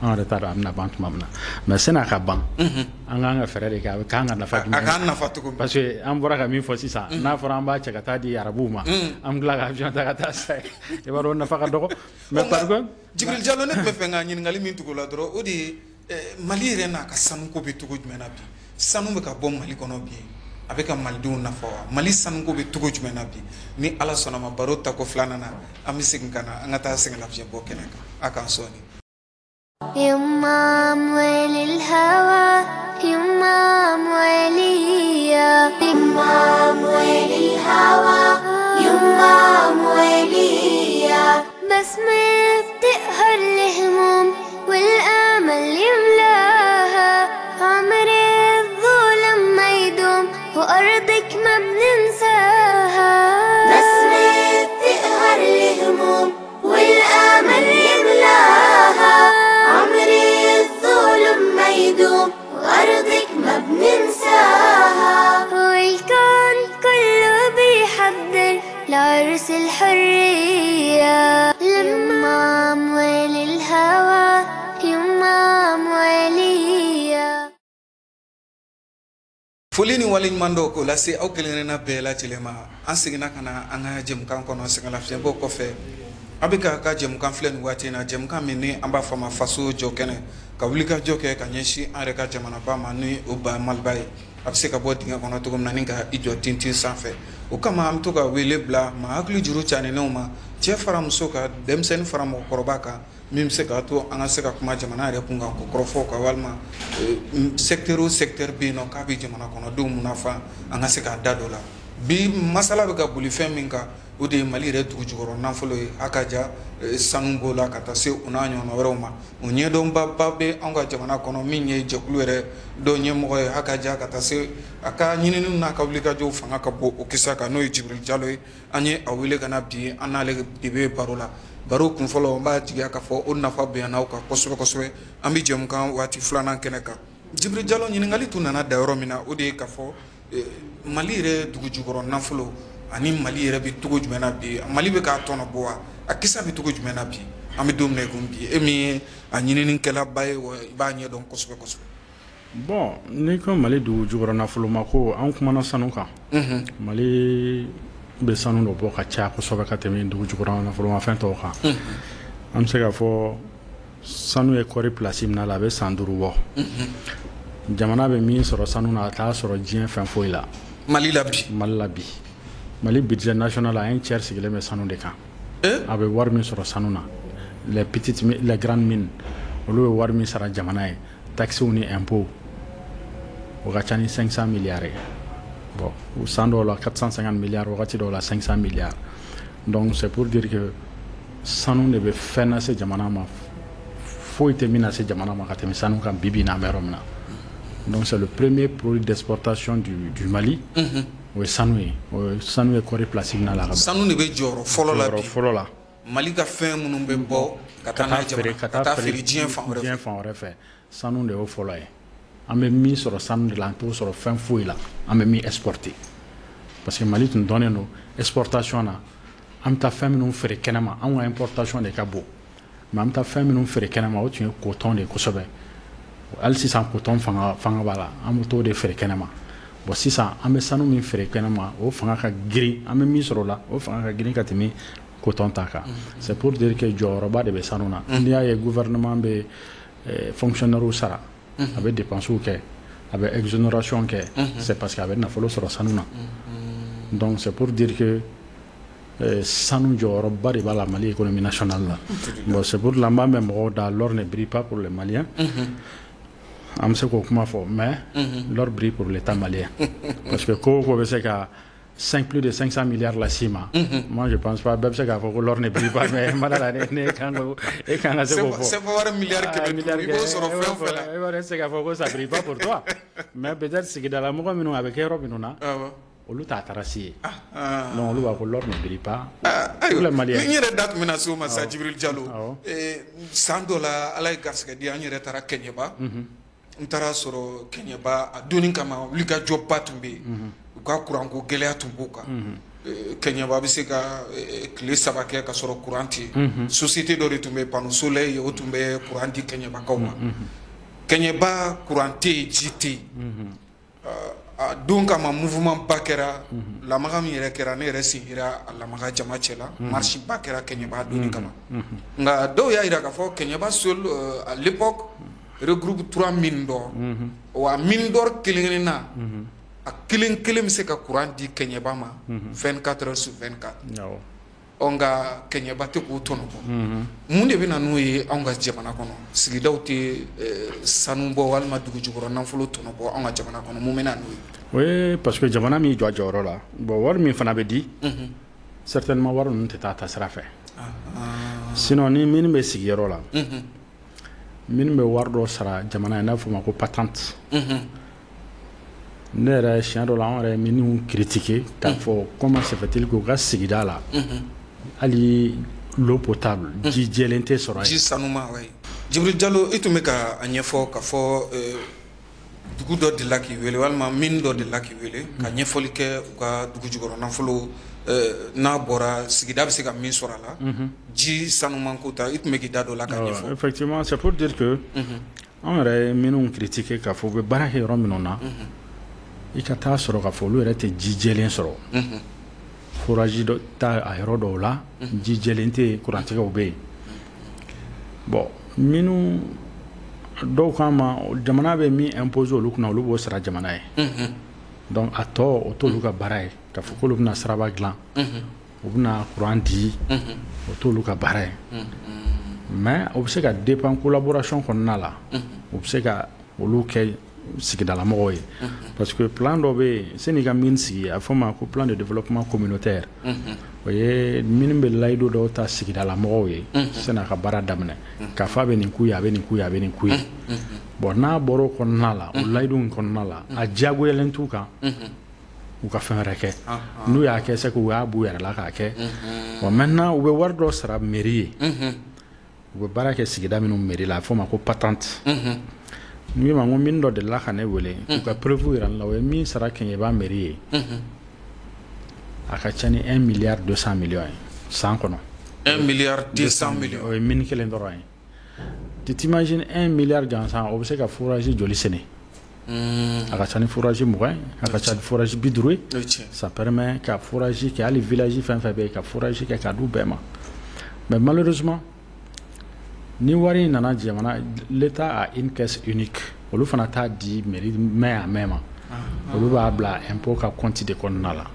An yɛrɛ t'a dɔn a bɛna ban tuma min na, mais sani a ka ban, an k'an ka fɛɛrɛ de kɛ a bɛ k'an ka nafa jumɛn? A k'an nafa cogo min. Parce que an bɔra ka min fɔ sisan, n'a fɔra an b'a cɛ ka taa di arabuw ma, an bɛ tila ka avion ta ka taa sa, i b'a dɔn o nafa ka dɔgɔ. Mais par contre, Jibril Jalo, ne tun bɛ fɛ ka ɲininkali min tugu o la dɔrɔn, o de ye Mali yɛrɛ n'a ka sanuko bɛ cogo jumɛn na bi? Sanu bɛ ka bɔ Mali kɔnɔ bi, a bɛ ka malidenw nafa wa? Mali sanuko bɛ cogo jumɛn na bi? Ni Ala sɔnna ma, baro tako filanan na, an bɛ segin ka na an ka taa sɛgɛnlafiɲɛbɔ kɛnɛ kan. A k'an sɔɔni. يما أموال الهوى، يما أموالية، يما أموال الهوى، يما أموالية. بسمة بتقهر الهموم والآمل يملاها، عمر الظلم ما يدوم وأرضك ما بننساها. بسمة بتقهر الهموم والآمل يملاها، عمر الظلم ما يدوم وأرضك ما بننساها. والكون كله بيحضر لعرس الحرية، لما أموال الهوى، يما أموالية. Foli ni waleɲuman dɔw k'o lase aw kelenkelenna bɛɛ lajɛlen ma. An seginna ka na an ka jɛmukan kɔnɔ sɛgɛnlafiɲɛbɔ kɔfɛ. A bɛ ka jɛmukan filɛ nin waati in na, jɛmukan min ni an b'a fɔ a ma Faso jɔ kɛnɛ, ka wulikajɔ kɛ ka ɲɛsin an yɛrɛ ka jamanaba ma, ni o ba Maliba ye, a bɛ se ka bɔ dingɛ kɔnɔ cogo min na ni ka i jɔ tintin sanfɛ. O kama an bɛ to ka wele bila maa hakili juru caninenw ma, cɛ fara muso kan, denmisɛnnin fara mɔgɔkɔrɔba kan, min bɛ se k'a to an ka se ka kuma jamana yɛrɛ kun kan, ko kɔrɔfɔw kan, walima secteur o secteur bɛ yen nɔ k'a bɛ jamana kɔnɔdenw nafa, an ka se k'a da dɔ la. Bi masala bɛ ka boli fɛn min kan, o de ye Mali yɛrɛ dugu jukɔrɔ nafolo ye. A ka ja sanu b'o la ka taa se o n'a ɲɔgɔnna wɛrɛw ma. O ɲɛdɔnbaba bɛ anw ka jamana kɔnɔ min ye jɛkulu yɛrɛ dɔ ɲɛmɔgɔ ye, a ka ja ka taa se a ka ɲininiw n'a ka wulikajɔw fanga ka bon o kisa kan, n'o ye Jibril Jalo ye. An ye a wele ka na bi, an n'ale de bɛ baro la. Baro kunfɔlɔ, n b'a jigiya k'a fɔ o nafa bonyana aw kan kosɛbɛ kosɛbɛ. An bɛ jɛmukan waati filanan kɛnɛ kan. Jibril Jalo, ɲininkali tun nana da yɔrɔ min na, o de ye k'a fɔ Mali yɛrɛ dugu jukɔrɔ nafolo ani Mali yɛrɛ bɛ cogo jumɛn na bi? Mali bɛ k'a tɔnɔ bɔ wa? A kisa bɛ cogo jumɛn na bi? An bɛ don min na i komi bi, e min ye a ɲininikɛlaba ye, wa i b'a ɲɛdɔn kosɛbɛ kosɛbɛ. Bon, n'i ko Mali dugu jukɔrɔ nafolo ma ko, an kumana sanu kan. Mali bɛ sanu dɔ bɔ ka caya kosɛbɛ ka tɛmɛ dugu jukɔrɔ nafolomafɛn tɔw kan. An bɛ se k'a fɔ sanu ye kɔɔri place min na la, a bɛ san 5 bɔ. Jamana bɛ min sɔrɔ sanu na, a t'a sɔrɔ diɲɛ fɛn foyi la. Mali la bi. Mali la bi. Mali budget national a un tiers sigilen bɛ sanu de kan. A bɛ wari min sɔrɔ sanu na, les petites, les grandes mines, olu bɛ wari min sara jamana ye, taxes ni impôts, o ka ca ni 500 milliards ye. Bon, san dɔw la 450 milliards, wagati dɔw la 500 milliards. Donc c'est pour dire que sanu de bɛ fɛn lase jamana ma, foyi tɛ min lase jamana ma ka tɛmɛ sanu kan bi bi in na, an bɛ yɔrɔ min na. Donc c'est le premier produit d'exportation du Mali. O ye sanu ye. O ye sanu ye kɔɔri place min na la ka ban. Sanu de bɛ jɔyɔrɔ fɔlɔ la bi. Jɔyɔrɔ fɔlɔ la. Mali ka fɛn minnu bɛ bɔ ka taa n'a ye jamana, ka ka taa feere diɲɛ fan wɛrɛ fɛ. Diɲɛ fan wɛrɛ fɛ. Sanu de y'o fɔlɔ ye. An bɛ min sɔrɔ sanu de la, an t'o sɔrɔ fɛn foyi la. An bɛ min exporter. Parce que Mali tun dɔnnen don exportation na. An bɛ taa fɛn minnu feere kɛnɛma, anw ka importation de ka bon. Mais an bɛ taa fɛn minnu feere kɛnɛma, o tun ye coton de ye kosɛbɛ. Hali sisan coton fanga b'a la, an bɛ t'o de feere kɛnɛma. Bon, sisan an bɛ sanu min feere kɛnɛma, o fanga ka girin, an bɛ min sɔrɔ o la, o fanga ka girin ka tɛmɛ coton ta kan. C'est pour dire que jɔyɔrɔba de bɛ sanu na. N'i y'a ye gouvernement bɛ fonctionnaires sara, a bɛ dépenses kɛ, a bɛ exonération kɛ, c'est parce que a bɛ nafolo sɔrɔ sanu na. Donc c'est pour dire que sanu jɔyɔrɔba de b'a la Mali économie nationale la. Bon, c'est pour la n b'a mɛn mɔgɔw da, l'or ne brille pas pour les Maliens. An bɛ se k'o kuma fɔ, mais l'or brille pour l'État malien. Parce que ko o ko bɛ se ka plus de 500 milliards las'i ma. Moi je pense pas, bɛɛ bɛ se k'a fɔ ko l'or ne brille pas, mais n ma da la ne kan e kan ka se k'o fɔ. CFA wari miliyari 500, i b'o sɔrɔ fɛn o fɛn la. I b'a dɔn, e tɛ se k'a fɔ ko ça brille pas pour toi. Mais peut-être sigidala mɔgɔ minnu a bɛ kɛ yɔrɔ minnu na, olu t'a trace ye. Donc olu b'a fɔ l'or ne brille pas. Ayiwa, les Maliens. N yɛrɛ da tun bɛna se o ma sa, Jibril Jalo. San dɔ la, Ala ye garisɛgɛ di, an yɛrɛ taara Kɛɲɛba. N taara sɔrɔ Kɛɲɛba a donni kama, wulikajɔba tun bɛ yen. U ka kuranko gɛlɛya tun b'u kan. Kɛɲɛba bɛ se ka tile 3 kɛ ka sɔrɔ courant tɛ yen. Société dɔ de tun bɛ panneau solaire ye, o tun bɛ courant di Kɛɲɛbakaw ma. Kɛɲɛba courant tɛ yen, ji tɛ yen. A don kama mouvement ba kɛra, lamaga min yɛrɛ kɛra, ne yɛrɛ sen yera a lamaga jama cɛ la, marche ba kɛra Kɛɲɛba donni kama. Nka dɔw y'a jira k'a fɔ Kɛɲɛba seul à l'époque regroupe 3 mines d'or. Wa mine d'or kelen kelen na, a kelen kelen bɛ se ka courant di Kɛɲɛba ma 24 heures sur 24. Ɔ nka Kɛɲɛba tɛ k'o tɔnɔ bɔ. Mun de bɛ na n'o ye anw ka jamana kɔnɔ? Sigidaw tɛ sanu bɔ walima dugu jukɔrɔ nafolo tɔnɔ bɔ anw ka jamana kɔnɔ, mun bɛ na n'o ye? O ye parce que jamana min jɔ a jɔyɔrɔ la, bon, wari min fana bɛ di, certainement wari ninnu tɛ taa taasira fɛ. Sinon ni mine bɛ sigiyɔrɔ la, mine bɛ wari dɔ sara jamana ye n'a fɔ o ma ko patente. Ne yɛrɛ siɲɛ dɔ la, anw yɛrɛ ye minnu critiquer k'a fɔ comment se fait-il k'u ka sigida la, hali l'eau potable, ji jɛlen tɛ sɔrɔ yen. Ji sanuma, oui. Jibril Jalo, i tun bɛ ka a ɲɛfɔ k'a fɔ dugu dɔ delila k'i wele walima mine dɔ delila k'i wele ka ɲɛfɔli kɛ u ka dugu jukɔrɔ nafolo n'a bɔra, sigida bɛ se ka min sɔrɔ a la, ji sanuman ko ta, i tun bɛ k'i da don o la k'a ɲɛfɔ. Effectivement, c'est pour dire que anw yɛrɛ ye minnu critiquer k'a fɔ u bɛ baara kɛ yɔrɔ minnu na, i ka taa sɔrɔ k'a fɔ olu yɛrɛ tɛ ji jɛlen sɔrɔ. Forage dɔ ta a yɔrɔ dɔw la, ji jɛlen tɛ yen, kurantigɛw bɛ yen. Bon, minnu dɔw k'an ma, jamana bɛ min imposer olu kunna, olu b'o sara jamana ye. Donc a tɔ, o t'olu ka baara ye k'a fɔ k'olu bɛna siraba dilan, u bɛna courant di, o t'olu ka baara ye. Mais o bɛ se ka dépend collaboration kɔnɔna la, u bɛ se ka olu kɛ sigidalamɔgɔw ye. Parce que plan dɔ bɛ yen, san'i ka mine sigi, a bɛ fɔ o ma ko plan de développement communautaire. O ye mine bɛ layidu dɔw ta sigidalamɔgɔw ye san'a ka baara daminɛ, k'a fɔ a bɛ nin k'u ye, a bɛ nin k'u ye, a bɛ nin k'u ye. Bon, n'a bɔra o kɔnɔna la, o layidu in kɔnɔna la, a diyagoyalen t'u kan u ka fɛn wɛrɛ kɛ. N'u y'a kɛ, c'est que u y'a b'u yɛrɛ la k'a kɛ. Bon, maintenant u bɛ wari dɔ sara mairie ye, u bɛ baara kɛ sigida minnu mairie la, a bɛ fɔ o ma ko patente. N ko ma ko mine dɔ delila ka ne wele k'u ka preuve yira n la, o ye min sara Kɛɲɛba mairie ye, a ka ca ni 1 milliard 200 millions ye san kɔnɔ. 1 milliard 200 millions. O ye mine kelen dɔrɔn ye. Tu t'imagines, 1 milliard gansan, o bɛ se ka forage joli sɛnɛ? A ka ca ni forage 20 ye, a ka ca ni forage 50 ye. Ça permet ka forage kɛ hali village fɛn fɛn bɛ yen, ka forage kɛ k'a d'u bɛɛ ma. Mais malheureusement, ni wari in nana jamana, l'État a une caisse unique, olu fana t'a di mairie main à main ma, olu b'a bila impôt ka compte de kɔnɔna la.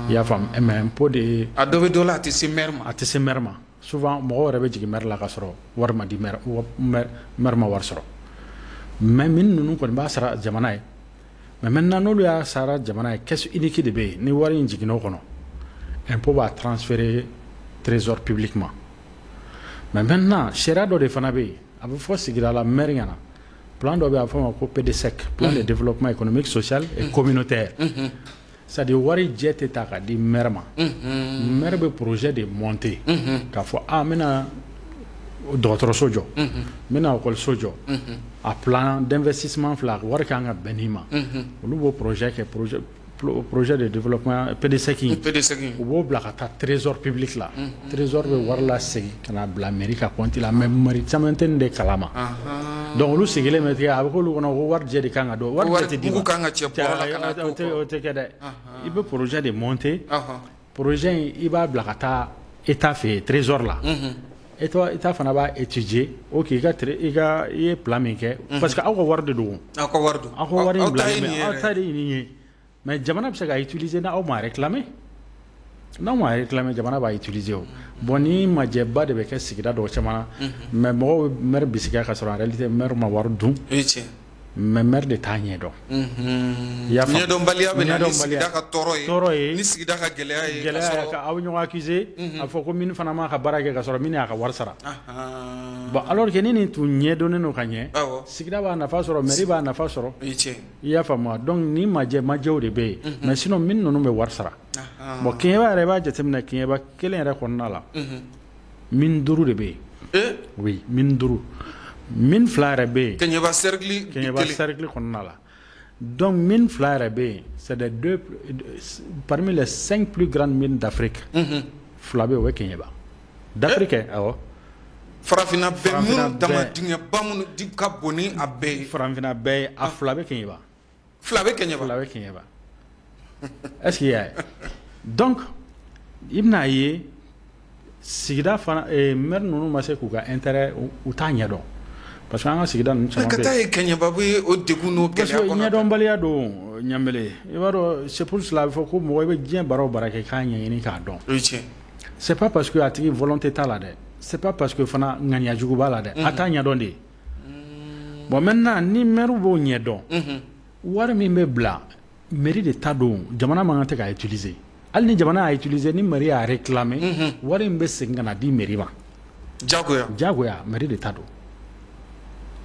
I y'a faamu? Mais impôt de A dɔ bɛ dɔ la, a tɛ se maire ma. A tɛ se maire ma. Souvent mɔgɔw yɛrɛ bɛ jigin maire la ka sɔrɔ wari ma di maire, maire ma wari sɔrɔ. Mais mine ninnu kɔni b'a sara jamana ye. Mais maintenant n'olu y'a sara jamana ye, caisse unique de bɛ yen, ni wari in jiginna o kɔnɔ, impôt b'a transférer trésor public ma. Mais maintenant sariya dɔ de fana bɛ yen, a bɛ fɔ sigida la maire ɲɛna, plan dɔ bɛ yen, a bɛ fɔ o ma ko PDSEC, plan de développement économique, social et communautaire. C'est à dire wari jɛ tɛ ta k'a di maire ma. Maire bɛ projet de monter k'a fɔ a n bɛna dɔgɔtɔrɔso jɔ, n bɛna ekɔliso jɔ, a plan d'investissement filɛ, a wari kan ka bɛn nin ma. Olu b'o projet kɛ, projet de développement PDSEC in. PDSEC. U b'o bila ka taa trésor public la, trésor bɛ wari lasegin ka na bila mairie ka compte la. Mais mairie caman tɛ nin de kalama. Donc olu sigilen bɛ tigɛ, a bɛ k'olu kɔnɔ ko wari jɛ de kan ka don. Wari jɛ tɛ d'i ma. Mugu kan ka cɛ bɔrɔ la ka na. O tɛ kɛ dɛ. I bɛ projet de monter, projet in, i b'a bila ka taa état fɛ yen, trésor la. État fana b'a étudier. Ok, i ka i ye plan min kɛ, parce que aw ka wari de don. Aw ka wari don. Aw ka wari in bilalen bɛ, aw ta de ye nin ye. Mais jamana bɛ se ka utiliser n'aw ma réclamer, n'aw ma réclamer, jamana b'a utiliser. O bon, ni majɛba de bɛ kɛ sigida dɔw caman na. Mais mɔgɔw bɛ maire bisigiya ka sɔrɔ en réalité maire ma wari dun. Mais maire de t'a ɲɛdɔn. I y'a faamu? Ɲɛdɔnbaliya bɛ na ni sigida ka tɔɔrɔ ye. Tɔɔrɔ ye. Ni sigida ka gɛlɛya ye. Gɛlɛya ye, aw bɛ ɲɔgɔn accuser, a fɔ ko mine fana m'a ka baara kɛ ka sɔrɔ mine y'a ka wari sara. Bon, alors que ni nin tun ɲɛdɔnnen don ka ɲɛ, sigida b'a nafa sɔrɔ, mairie b'a nafa sɔrɔ. I y'a faamu wa? Donc ni majɛ majɛw de bɛ yen. Mais sinon mine ninnu bɛ wari sara. Bon, Kɛɲɛba yɛrɛ, i b'a jateminɛ, Kɛɲɛba kelen yɛrɛ kɔnɔna la, mine 5 de bɛ yen. Oui, mine 5, mine 2 yɛrɛ bɛ yen. Kɛɲɛba cercle. Kɛɲɛba cercle kɔnɔna la. Donc mine fila yɛrɛ bɛ yen, c'est des deux parmi les cinq plus grandes mines d'Afrique. Fila bɛ yen, o bɛ Keɲeba d'Afrique, awɔ. Farafinna bɛɛ, minnu dama dingɛba minnu ka bon ni a bɛɛ ye. Farafinna bɛɛ ye, a fila bɛ Keɲeba. Fila bɛ Keɲeba. Fila bɛ Keɲeba. Est-ce qu'il y a? Donc i bɛna ye sigida fana, maire ninnu ma se k'u ka intérêt, u t'a ɲɛdɔn, parce que an ka sigida ninnu caman bɛ yen. Ka taa ye Keɲeba bɛ o degun n'o gɛlɛya kɔnɔ. Parce que ɲɛdɔnbaliya don, Ɲanbele. I b'a dɔn, c'est pour cela a bɛ fɔ ko mɔgɔ i bɛ diɲɛ baara o baara kɛ, k'a ɲɛɲini k'a dɔn. O ye tiɲɛ. C'est pas parce que a tigi volonté t'a la dɛ, c'est pas parce que fana ŋaniya jugu b'a la dɛ, a t'a ɲɛdɔn de. Bon, maintenant ni maire b'o ɲɛdɔn, wari min bɛ bila mairie de ta don, jamana man kan tɛ k'a utiliser. Hali ni jamana y'a utiliser, ni mairie y'a réclamer, wari in bɛ segin ka na di mairie ma. Jagoya. Jagoya, mairie de ta don.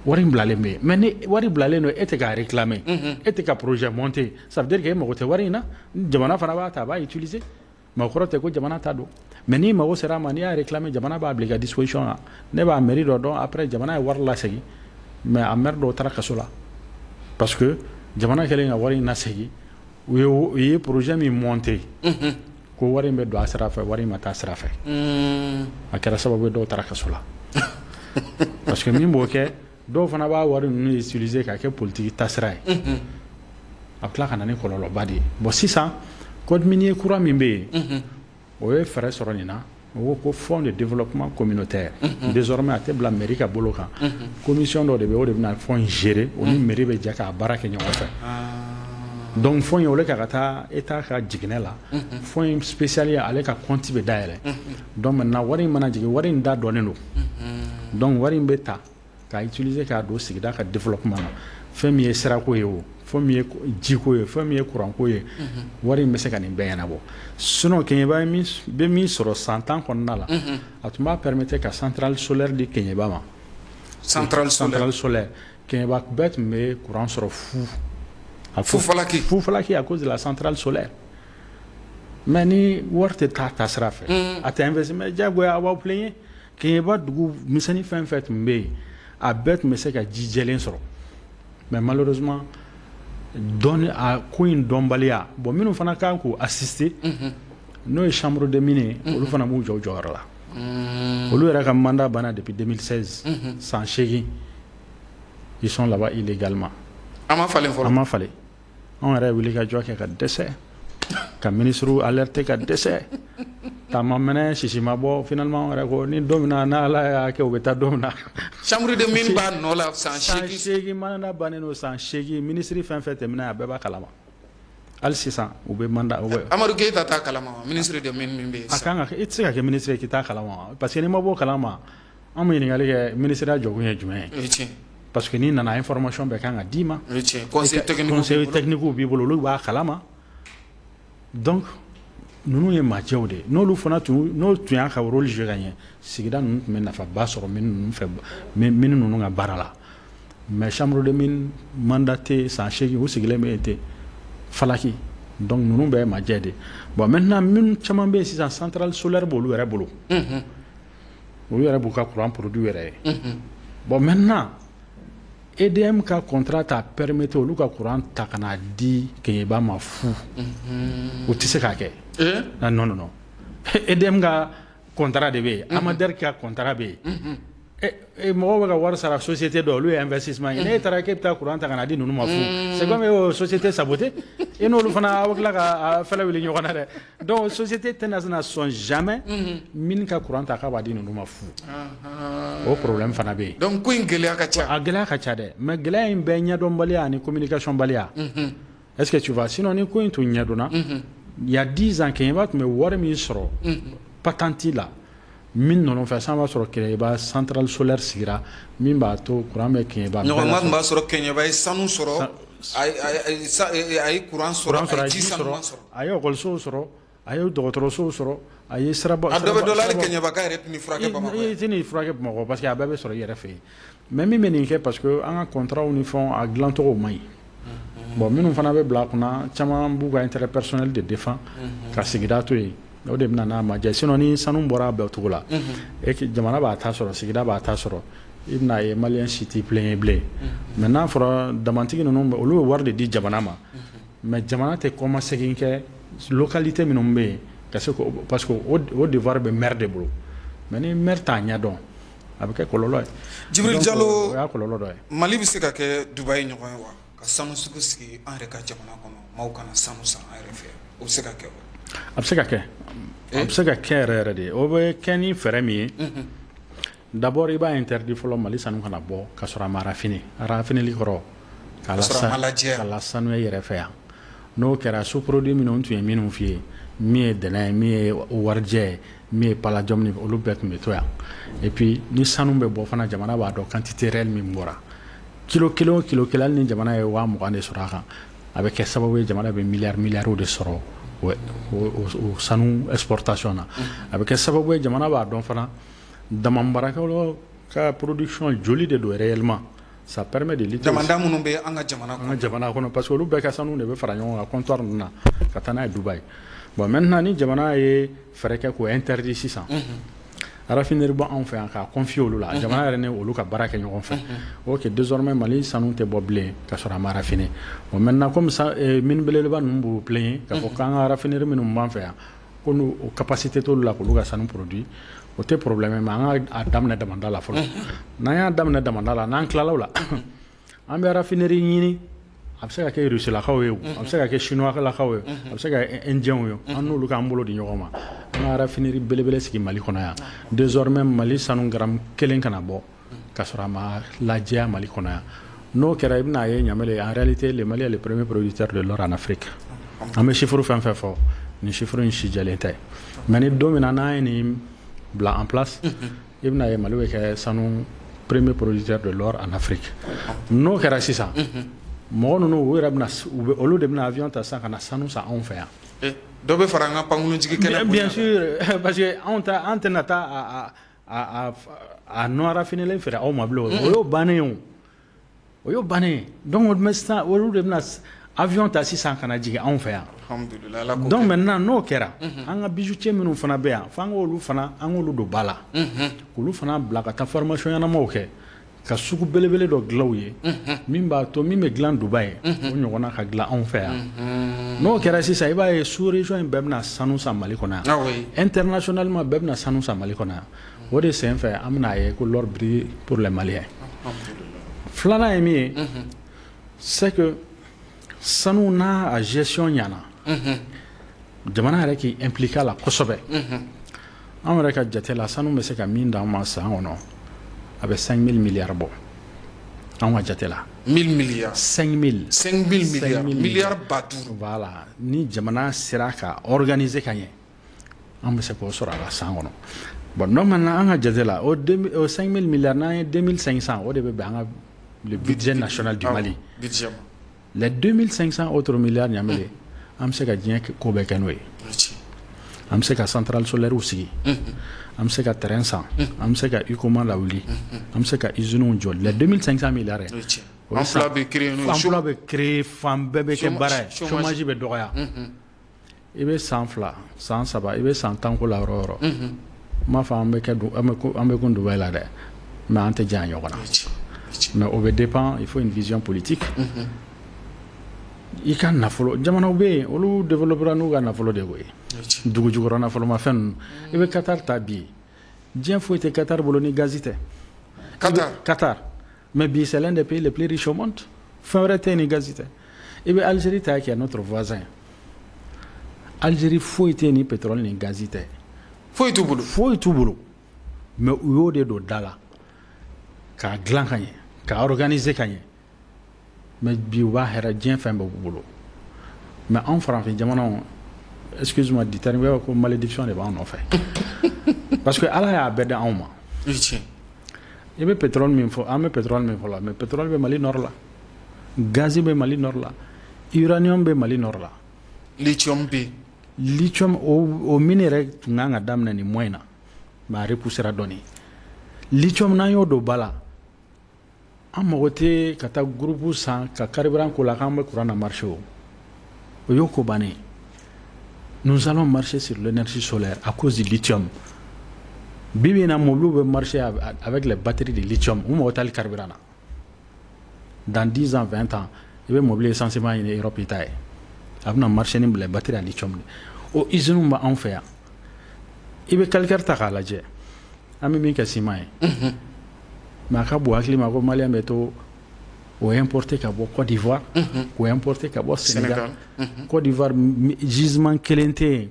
Wari in bilalen bɛ yen, mais ni wari bilalen don, e tɛ k'a réclamer, e tɛ ka projet monter, ça veut dire que e mago tɛ wari in na. Jamana fana b'a ta, a b'a utiliser, mais o kɔrɔ tɛ ko jamana ta don. Mais n'i mago sera a ma, n'i y'a réclamer, jamana b'a bila i ka disposition na. Ne b'a mairie dɔ dɔn, après jamana ye wari lasegin, mais a maire dɔw taara kaso la, parce que jamana kɛlen ka wari in lasegin, u ye projet min monter ko wari in bɛ don a sira fɛ, wari in ma taa sira fɛ. A kɛra sababu ye dɔw taara kaso la, parce que min b'o kɛ, dɔw fana b'a wari ninnu utiliser k'a kɛ politique taasira ye. A bɛ tila ka na ni kɔlɔlɔba de ye. Bon, sisan code minier kura min bɛ yen, o ye fɛɛrɛ sɔrɔ nin na. O ko fonds de développement communautaire, désormais a tɛ bila mairie ka bolo kan. Commission dɔ de bɛ, o de bɛna fonds in gérer, o ni mairie bɛ jɛ k'a baara kɛ ɲɔgɔn fɛ. Donc fonds in, au lieu ka taa état ka jiginɛ la, fonds in spécial ye, ale ka compte bɛ dayɛlɛ. Donc maintenant wari in mana jigin, wari in da dɔnnen don. Donc wari in bɛ ta k'a utiliser k'a don sigida ka développement na. Fɛn min ye sirako ye, o fɛn min ye jiko ye, fɛn min ye kuranko ye, wari in bɛ se ka nin bɛɛ ɲɛnabɔ. Sinon Keɲeba bɛ min sɔrɔ san 10 kɔnɔna la, a tun b'a permettre ka centrale solaire di Keɲeba ma. Centrale solaire. Centrale solaire. Keɲeba bɛɛ tun bɛ courant sɔrɔ fu. Fufalaki. Fufalaki à cause de la centrale solaire. Mais ni wari tɛ taa ta sira fɛ, a tɛ investir, mais diyagoya a b'aw plaigner. Keɲeba dugu misɛnnin fɛn fɛn tun bɛ yen, a bɛɛ tun bɛ se ka ji jɛlen sɔrɔ. Mais malheureusement dɔnni a ko in dɔnbaliya, bon, minnu fana kan k'u assister, n'o ye chambre de mine ye, olu fana b'u jɔ u jɔyɔrɔ la. Olu yɛrɛ ka mandat banna depuis 2016, san 8, ils sont là-bas illégalement. A ma falen fɔlɔ. A ma falen. Anw yɛrɛ ye wuli ka jɔ kɛ ka dɛsɛ, ka ministre alerter ka dɛsɛ, taama mɛnɛ sisi ma bɔ. Finalement anw yɛrɛ ko ni don min na n'Ala y'a kɛ, u bɛ taa don min na. Chambre de mine b'a nɔ la san 8. San 8 mandat bannen don san 8. Ministre fɛn fɛn tɛmɛna, a bɛɛ b'a kalama. Hali sisan u bɛ mandat u bɛ. Amadu Keyita t'a kalama wa, ministre de mine min bɛ yen A kan ka, i tɛ se ka kɛ ministre ye k'i t'a kalama, parce que n'i ma bɔ o kalama, an bɛ ɲininkali kɛ, ministre ya jɔkun ye jumɛn ye? O ye tiɲɛ. Parce que n'i nana, information bɛɛ kan ka d'i ma. O ye tiɲɛ. Conseil technique. Conseil technique b'i bolo, olu b'a kalama. Donc ninnu ye maajɛw de ye. N'olu fana tun, n'o tun y'a ka rôle jouer ka ɲɛ, sigida ninnu tun bɛ nafaba sɔrɔ mine ninnu fɛ, mine ninnu ka baara la. Mais chambre de mine mandaté san 8, u sigilen bɛ yen ten falaki. Donc ninnu bɛɛ ye majɛ de. Bon, maintenant minnu caman bɛ yen sisan, centrale solaire b'olu yɛrɛ bolo, olu yɛrɛ b'u ka courant produit yɛrɛ ye. Bon, maintenant EDM ka contrat t'a permettre olu ka courant ta ka n'a di Keɲeba ma fu. U tɛ se k'a kɛ. Ah, non, non, non, EDM ka contrat de bɛ yen, Amader ka contrat bɛ yen. Mɔgɔw bɛ ka wari sara société dɔ, olu ye investissement ye. Ne taara k'e bɛ taa courant ta ka na di ninnu ma fu, c'est comme e y'o société saboter. I n'olu fana, aw bɛ tila ka fɛlɛ wuli ɲɔgɔn na dɛ. Donc société tɛna sɔn jamais min ka courant ta k'a b'a di ninnu ma fu. O problème fana bɛ yen. Donc ko in gɛlɛya ka ca. A gɛlɛya ka ca dɛ, mais gɛlɛya in bɛɛ ɲɛdɔnbaliya ani communication baliya. Est-ce que tu vois? Sinon ni ko in tun ɲɛdɔnna, il y a 10 ans, Keɲeba tun bɛ wari min sɔrɔ patente la min ninnu fɛ, san b'a sɔrɔ Keɲeba centrale solaire sigira min b'a to courant bɛ Keɲeba. Ɲɔgɔnma tun b'a sɔrɔ Keɲeba ye sanu sɔrɔ, a ye courant sɔrɔ, a ye ji sanuman sɔrɔ, a ye ekɔlisow sɔrɔ, a ye dɔgɔtɔrɔsow sɔrɔ, a ye siraba. A dɔ bɛ dɔ la, hali Keɲebaka yɛrɛ tɛ n'i furakɛ Bamakɔ. I tɛ n'i furakɛ Bamakɔ, parce que a bɛɛ bɛ sɔrɔ i yɛrɛ fɛ yen. Mais min bɛ nin kɛ, parce que an ka contrat ni fɛnw a dilancogo man ɲi. Bon, minnu fana bɛ bila a kunna, caman b'u ka intérêt personnel de défend ka sigida to yen. O de bɛna n'a ma jɛ. Sinon ni sanu bɔra a bɛɛ cogo la, et que jamana b'a ta sɔrɔ, sigida b'a ta sɔrɔ, I bɛna ye malien si t'i plaigner bilen. Mais n'a fɔra damantigi ninnu, olu bɛ wari de di jamana ma, mais jamana tɛ kɔmasegin kɛ localité minnu bɛ yen ka se ko, parce que o devoir bɛ maire de bolo. Mais ni maire t'a ɲɛdɔn, a bɛ kɛ kɔlɔlɔ ye. Jibril Jalo, o y'a kɔlɔlɔ dɔ ye. Mali bɛ se ka kɛ Dubayi ɲɔgɔn ye wa, ka sanu sugu sigi an yɛrɛ ka jamana kɔnɔ, maaw kana sanu san an yɛrɛ fɛ? O bɛ se ka kɛ wa? A bɛ se ka kɛ, a bɛ se ka kɛ yɛrɛ yɛrɛ de. O bɛ kɛ ni fɛɛrɛ min ye, d'abord i b'a interdit fɔlɔ, Mali sanu kana bɔ ka sɔrɔ a ma raffiner. Raffineli kɔrɔ k'a la sanuya i yɛrɛ fɛ yan. N'o kɛra, sous-produit minnu tun ye minnu f'i ye, min ye dɛnɛ ye, min ye warijɛ ye, min ye palladium ni olu bɛɛ tun bɛ to yan. Et puis ni sanu bɛ bɔ fana, jamana b'a dɔn quantité réelle min bɔra, kilo kelen o kilo kelen. Hali ni jamana ye 20 000 de sɔrɔ a kan, a bɛ kɛ sababu ye jamana bɛ miliyari miliyariw de sɔrɔ o sanu exportation na. A bɛ kɛ sababu ye jamana b'a dɔn fana dama baarakɛlaw ka production joli de don réellement. Ça permet de lutter. Damanda minnu bɛ an ka jamana kɔnɔ, an ka jamana kɔnɔ, parce que olu bɛɛ ka sanu de bɛ fara ɲɔgɔn kan comptoir ninnu na ka taa n'a ye Dubaï. Bon, maintenant ni jamana ye fɛɛrɛ kɛ k'o interdit sisan, raffinerie bɔ anw fɛ yan k'a confier olu la, jamana yɛrɛ ni olu ka baara kɛ ɲɔgɔn fɛ. Ok, désormais Mali sanu tɛ bɔ bilen ka sɔrɔ a ma raffiner. Bon, maintenant comme ça, mine belebeleba ninnu b'u plaigner k'a fɔ k'an ka raffinerie minnu b'an fɛ yan, ko n'u o capacité t'olu la k'olu ka sanu produit, o tɛ problème. Mais an ka a daminɛ damanda la fɔlɔ. N'an y'a daminɛ damanda la, n'an tilala o la, an bɛ raffinerie ɲini. A bɛ se ka kɛ Rusilakaw ye, a bɛ se ka kɛ Chinois-lakaw ye, a bɛ se ka kɛ Indiens ye. An n'olu k'an bolo di ɲɔgɔn ma, an ka raffinerie belebele sigi Mali kɔnɔ yan. Désormais Mali sanu gramme kelen kana bɔ ka sɔrɔ a ma lajɛya Mali kɔnɔ yan. N'o kɛra, i bɛna ye Ɲamele, en réalité le Mali est le premier producteur de l'or en Afrique. An bɛ chiffre fɛn fɛn fɔ, nin chiffre in si jɛlen tɛ. Mais ni don min na n'an ye nin bila en place, i bɛna ye Mali bɛ kɛ sanu premier producteur de l'or en Afrique. N'o kɛra sisan, mɔgɔ ninnu u yɛrɛ bɛna, olu de bɛna avion ta sisan ka na sanu san anw fɛ yan. Dɔ bɛ fara an ka pankurunjigi kɛnɛ. Bien sûr, parce que anw ta, an tɛna taa a non raffinélen feere aw ma bilen. O y'o bannen ye, o o y'o bannen ye. Donc sisan olu de bɛna avion ta sisan ka na jigin anw fɛ yan. Donc maintenant n'o kɛra, an ka bijoutier minnu fana bɛ yan, f'an k'olu fana, an k'olu don ba la, k'olu fana bila ka taa formation ɲɛnamaw kɛ, ka sugu belebele dɔ dilan u ye, min b'a to min bɛ dilan Dubaï, o ɲɔgɔnna ka dilan anw fɛ yan. N'o kɛra sisan, i b'a ye sous région in bɛɛ bɛna sanu san Mali kɔnɔ yan, internationalement bɛɛ bɛna sanu san Mali kɔnɔ yan. O de sen fɛ an bɛna ye ko l'or brille pour les Maliens. Filanan ye min ye, c'est que sanu n'a a gestion ɲana, jamana yɛrɛ k'i impliqué a la kosɛbɛ. Anw yɛrɛ ka jate la, sanu bɛ se ka min d'an ma san kɔnɔ, a bɛ 5000 milliards bɔ anw ka jate la. 1000 milliards? 5000. 5000 milliards, miliyari 5000. Voilà, ni jamana sera ka organiser ka ɲɛ, an bɛ se k'o sɔrɔ a la san kɔnɔ. Bon, normalement an ka jate la, o 5000 milliards, n'an ye 2500, o de bɛ bɛn an ka le budget national du Mali. Budget. Les 2500 autres milliards, Ɲamele, an bɛ se ka diɲɛ ko bɛɛ kɛ n'o ye. An bɛ se ka centrale solaire sigi, an bɛ se ka terrain san, an bɛ se ka UCOMA lawuli, an bɛ se ka usines jɔ. Les 2500 milliards, emploi bɛ créer n'o ye. Emploi bɛ créer, fan bɛɛ bɛ kɛ baara ye, chômage bɛ dɔgɔya. I bɛ san 2, san 3, i bɛ san 10 ko la yɔrɔ o yɔrɔ, n m'a fɔ an bɛ kɛ an bɛ kun Dubaï la dɛ, mais an tɛ janya ɲɔgɔn na. Mais o bɛ dépend, il faut une vision politique. I ka nafolo, jamanaw bɛ yen, olu développera n'u ka nafolo de ye, dugu jukɔrɔ nafolomafɛn ninnu. I bɛ Qatar ta bi, diɲɛ foyi tɛ Qatar bolo ni gazi tɛ. Qatar. Qatar, mais bi c'est l'un des pays les plus riches au monde. Fɛn wɛrɛ tɛ yen ni gazi tɛ. I bɛ Algérie ta, qui est notre voisin. Algérie foyi tɛ yen ni pétrole ni gazi tɛ. Foyi t'u bolo. Foyi t'u bolo, mais u y'o de don da la k'a dilan ka ɲɛ, k'a organiser ka ɲɛ. Mais bi u b'a hɛrɛ, diɲɛ fɛn bɛɛ b'u bolo. Mais anw farafin jamanaw, excuse-moi du terme, i b'a fɔ ko malédiction de b'an nɔfɛ, parce que Ala y'a bɛɛ di anw ma. I bɛ pétrole min fɔ, an bɛ pétrole min fɔ la, mais pétrole bɛ Mali nord la, gazi bɛ Mali nord la, uranium bɛ Mali nord la. Lithium bɛ. Lithium, o mine yɛrɛ tun kan ka daminɛ nin mois in na, mais a repoussera dɔɔni. Lithium, n'an y'o don ba la, an mago tɛ ka taa groupe san ka carburant ko la k'an bɛ courant na marché. O o y'o ko bannen ye. Nous allons marcher sur l'énergie solaire à cause du lithium. Bi bi in na, mobiliw bɛ marcher avec les batteries de lithium. U mago t'hali carburant na. Dans 10 ans, 20 ans, i bɛ mobili essence ma ɲini Europe, i t'a ye. A bɛna marcher ni bila batterie à lithium de. O usine b'anw fɛ yan. I bɛ calcaire ta k'a lajɛ, an bɛ min kɛ ciment ye, mais a ka bon hakili ma ko malien bɛ to o importer ka bɔ Côte d'Ivoire, k'o importer ka bɔ Sénégal. Côte d'Ivoire, gisement kelen tɛ yen,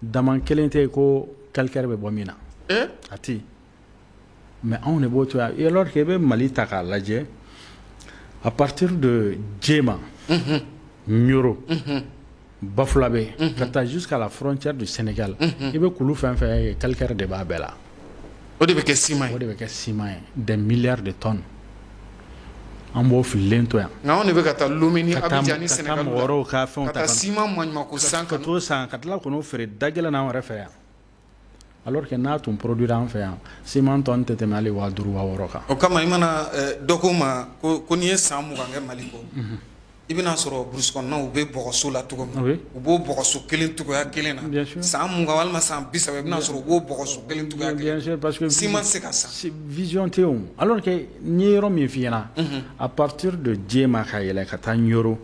daman kelen tɛ yen ko calcaire bɛ bɔ min na. A tɛ yen, mais anw de b'o to yan. Alors que i bɛ Mali ta k'a lajɛ, à partir de Diéma, Nioro, Bafulabɛ, ka taa jusqu'à la frontière du Sénégal, i bɛ kulu fɛn fɛn ye, calcaire de b'a bɛɛ la. O de bɛ kɛ ciment ye. O de bɛ kɛ ciment ye, des milliards de tonnes. An b'o fililen to yan. Nka anw de bɛ ka taa Lomé ni Abidjan ni Ka taa Sénégal mɔgɔ wɛrɛw ka fɛnw ka ta taa ciment maɲumako san. Ka t'o san, ka tila k'o feere dagɛlɛn na anw yɛrɛ fɛ yan, alors que n'a tun produire an fɛ yan, ciment tonne tɛ tɛmɛ hali 5000, 6000 kan. O kama i mana dɔ ko ma ko n'i ye san 20 kɛ Mali kɔ, i bɛna sɔrɔ brousse kɔnɔnaw u bɛ bɔgɔso la cogo min, u b'o bɔgɔso kelen cogoya kelen na. San 20 walima san 30, i bɛna sɔrɔ u b'o bɔgɔso kelen cogoya kelen. Bien sûr, parce que ciment tɛ se ka san. Vision tɛ yen. Alors que n ye yɔrɔ min f'i ɲɛna, à partir de Diéma ka yɛlɛ ka taa Nioro,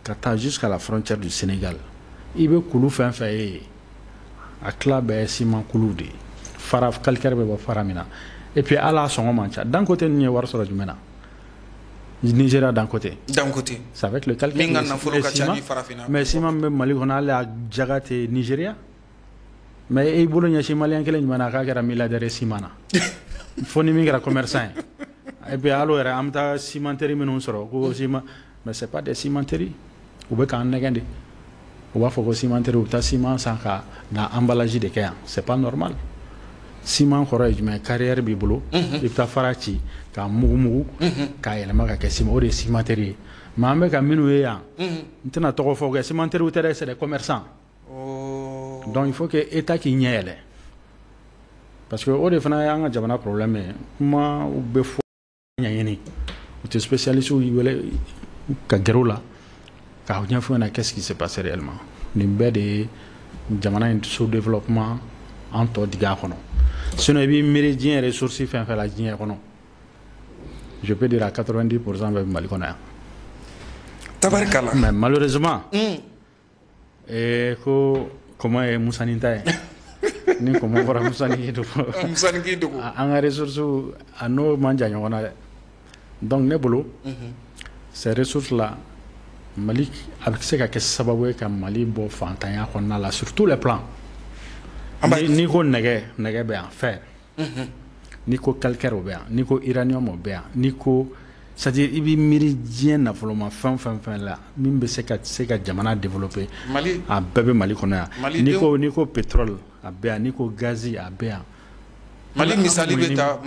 ka taa jusqu'à la frontière du Sénégal, i bɛ kulu fɛn fɛn ye, a tila bɛɛ ye ciment kuluw de ye, fara calcaire bɛ bɔ fara min na. Et puis hali a sɔngɔ man ca. Dangote ninnu ye wari sɔrɔ jumɛn na? Nigeria, Dangote. Dangote. C'est avec le calcaire. Min ka nafolo ka ca ni farafinna. Mais ciment min bɛ Mali kɔnɔ, hali a jaga tɛ Nigeria. Mais i bolo ɲɛsin malien kelen jumɛn na k'a kɛra milliardaire ye ciment na? Fo ni min kɛra commerçant ye. Et puis hali o yɛrɛ, an bɛ taa cimenterie minnu sɔrɔ ko ciment, mais c'est pas des cimenteries. U bɛ k'an nɛgɛn de. U b'a fɔ ko cimenterie, u bɛ taa ciment san ka na emballage de kɛ yan. C'est pas normal. Ciment kɔrɔ ye jumɛn? Carrière b'i bolo, i bɛ taa fara ci k'a mugu mugu k'a yɛlɛma ka kɛ ciment, o de ye cimenterie ye. Mais an bɛ ka minnu ye yan, n tɛna tɔgɔ fɔ kɛ, cimenterie tɛ dɛ, c'est des commerçants. Donc il faut que État k'i ɲɛ yɛlɛ, parce que o de fana y'an ka jamana problème ye. Kuma bɛ fɔ ɲɛɲini, u tɛ spécialistes wele ka gɛrɛ u la k'a ɲɛfɔ ɲɛna qu'est-ce qui se passe réellement. Nin bɛɛ de ye jamana in sous-développement an tɔ digi a kɔnɔ. Sinon i b'i miiri diɲɛ ressource fɛn fɛn la diɲɛ kɔnɔ, je peux dire à 90% bɛɛ bɛ Mali kɔnɔ yan. Tabarikala. Mais malheureusement, ko kɔmɔ ye Musanin ta ye, ni kɔmɔ bɔra, Musanin k'i dogo. Musanin k'i dogo. An ka ressources, a n'o man jan ɲɔgɔn na dɛ. Donc ne bolo, ces ressources là, Mali a bɛ se ka kɛ sababu ye ka Mali bɔ fantanya kɔnɔna la sur tous les plans. N'i ko nɛgɛ, nɛgɛ bɛ yan, fer. N'i ko calcaire, o bɛ yan. N'i ko uranium, o bɛ yan. N'i ko, c'est à dire i b'i miiri diɲɛ nafoloma fɛn fɛn fɛn la min bɛ se ka jamana développer, Mali a bɛɛ bɛ Mali kɔnɔ yan. N'i ko pétrole, a bɛ yan. N'i ko gaz, a bɛ yan. Mali misali bɛ ta,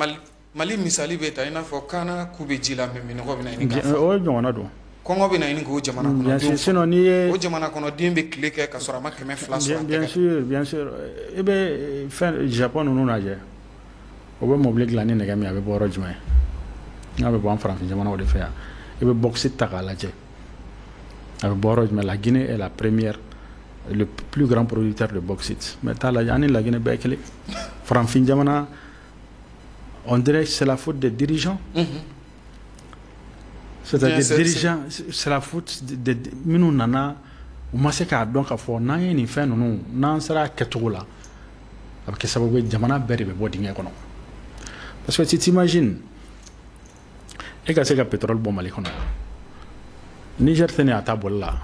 Mali misali bɛ ta i n'a fɔ kaana ku bɛ ji la, mais minɔgɔ bɛ na ɲini k'a fa. O ɲɔgɔnna don. Kɔngɔ bɛ na ɲini k'o jamana kɔnɔdenw. Sinon n'i ye o jamana kɔnɔden bɛ tile kɛ ka sɔrɔ a ma 200 sɔrɔ a tɛgɛ. Bien sûr, bien sûr. I bɛ fɛn Japon ninnu lajɛ, o bɛ mobili dilan ni nɛgɛ min ye, a bɛ bɔ yɔrɔ jumɛn? N'a bɛ bɔ an farafin jamanaw de fɛ yan. I bɛ bauxite ta k'a lajɛ, a bɛ bɔ yɔrɔ jumɛn? La Guinée est la première, le plus grand producteur de bauxite. Mais taa lajɛ, an ni la Guinée bɛɛ kelen. Farafin jamana, on dirait que c'est la faute des dirigeants. C'est-à-dire dirigeants, c'est la faute de minnu nana, u ma se k'a dɔn k'a fɔ n'an ye nin fɛn ninnu, n'an sera a kɛcogo la, a bɛ kɛ sababu ye jamana bɛɛ de bɛ bɔ dingɛ kɔnɔ. Parce que tu t'imagines, e ka se ka pétrole bɔ Mali kɔnɔ yan, Niger tɛ nin a ta bɔli la.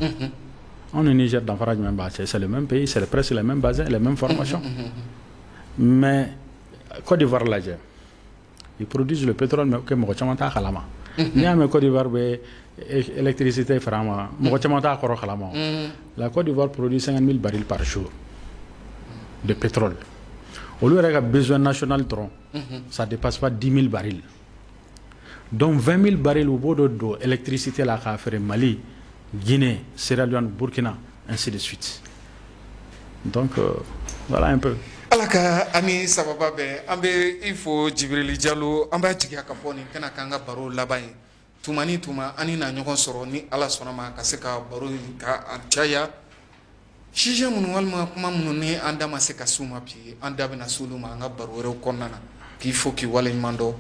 Anw ni Niger, danfara jumɛn b'a cɛ? C'est le même pays, c'est presque les mêmes basins, les mêmes formations. Mais Côte d'Ivoire lajɛ, ils produisent le pétrole, mais mɔgɔ caman t'a kalama. N'i y'a mɛn Côte d'Ivoire bɛ électricité feere an ma, mɔgɔ caman t'a kɔrɔ kalama. La Côte d'Ivoire produit 50 000 barils par jour de pétrole. Olu yɛrɛ ka besoin national dɔrɔn, ça dépasse pas 10 000 barils. Donc 20 000 barils, u b'o de don électricité la k'a feere Mali, Guinée, Sierra Leone, Burkina, ainsi de suite. Donc voilà un peu. Ala ka ani sababa bɛn. An bɛ i fo, Jibirili Jalo. An b'a jigiya ka fɔ nin tɛna k'an ka baro laban ye. Tuma ni tuma, an ni na ɲɔgɔn sɔrɔ ni Ala sɔnna ma, ka se ka baro in ka a caya. Sujet minnu walima kuma minnu ni an da ma se ka s'u ma bi, an da bɛna s'olu ma an ka baro wɛrɛw kɔnɔna na. K'i fo, k'i waleɲuman dɔn,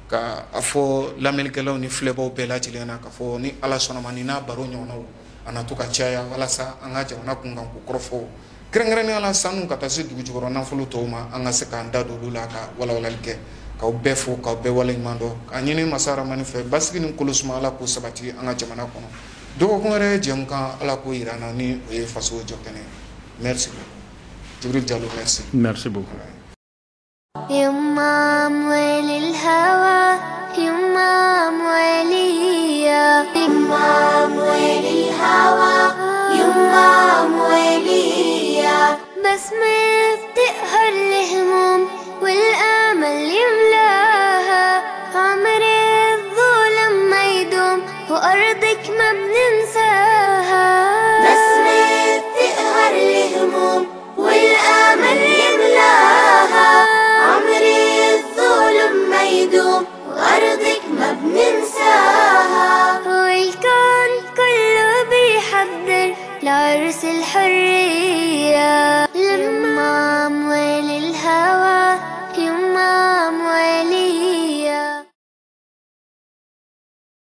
ka a fɔ lamɛnnikɛlaw ni filɛbaw bɛɛ lajɛlen na k'a fɔ ni Ala sɔnna ma, ni n'a baro ɲɔgɔnnaw a na to ka caya, walasa an ka jamana kunkan ko kɔrɔfɔw, kɛrɛnkɛrɛnnenya la sanu ka taa se dugu jukɔrɔ nafolo tɔw ma, an ka se k'an da don olu la ka walawalali kɛ. K'aw bɛɛ fo, k'aw bɛɛ waleɲuman dɔn, k'a ɲini masa Ramani fɛ, basigi ni kolosuma, Ala k'o sabati an ka jamana kɔnɔ. Dɔgɔkun wɛrɛ jɛmukan, Ala k'o yira an na, ni o ye Faso jɔ kɛnɛ ye. Merci beaucoup Jibril Jalo, merci. Merci beaucoup. يما أموال الهوى، يما أموالية، يما أموال الهوى، يما أموالية. بسمة بتقهر الهموم والآمل يملاها، عمر الظلم ما يدوم وأرضك ما بننساها. بسمة بتقهر الهموم والآمل يملاها، عمر الظلم ما يدوم وأرضك ما بننساها. والكون كله بيحضر لعرس الحرية.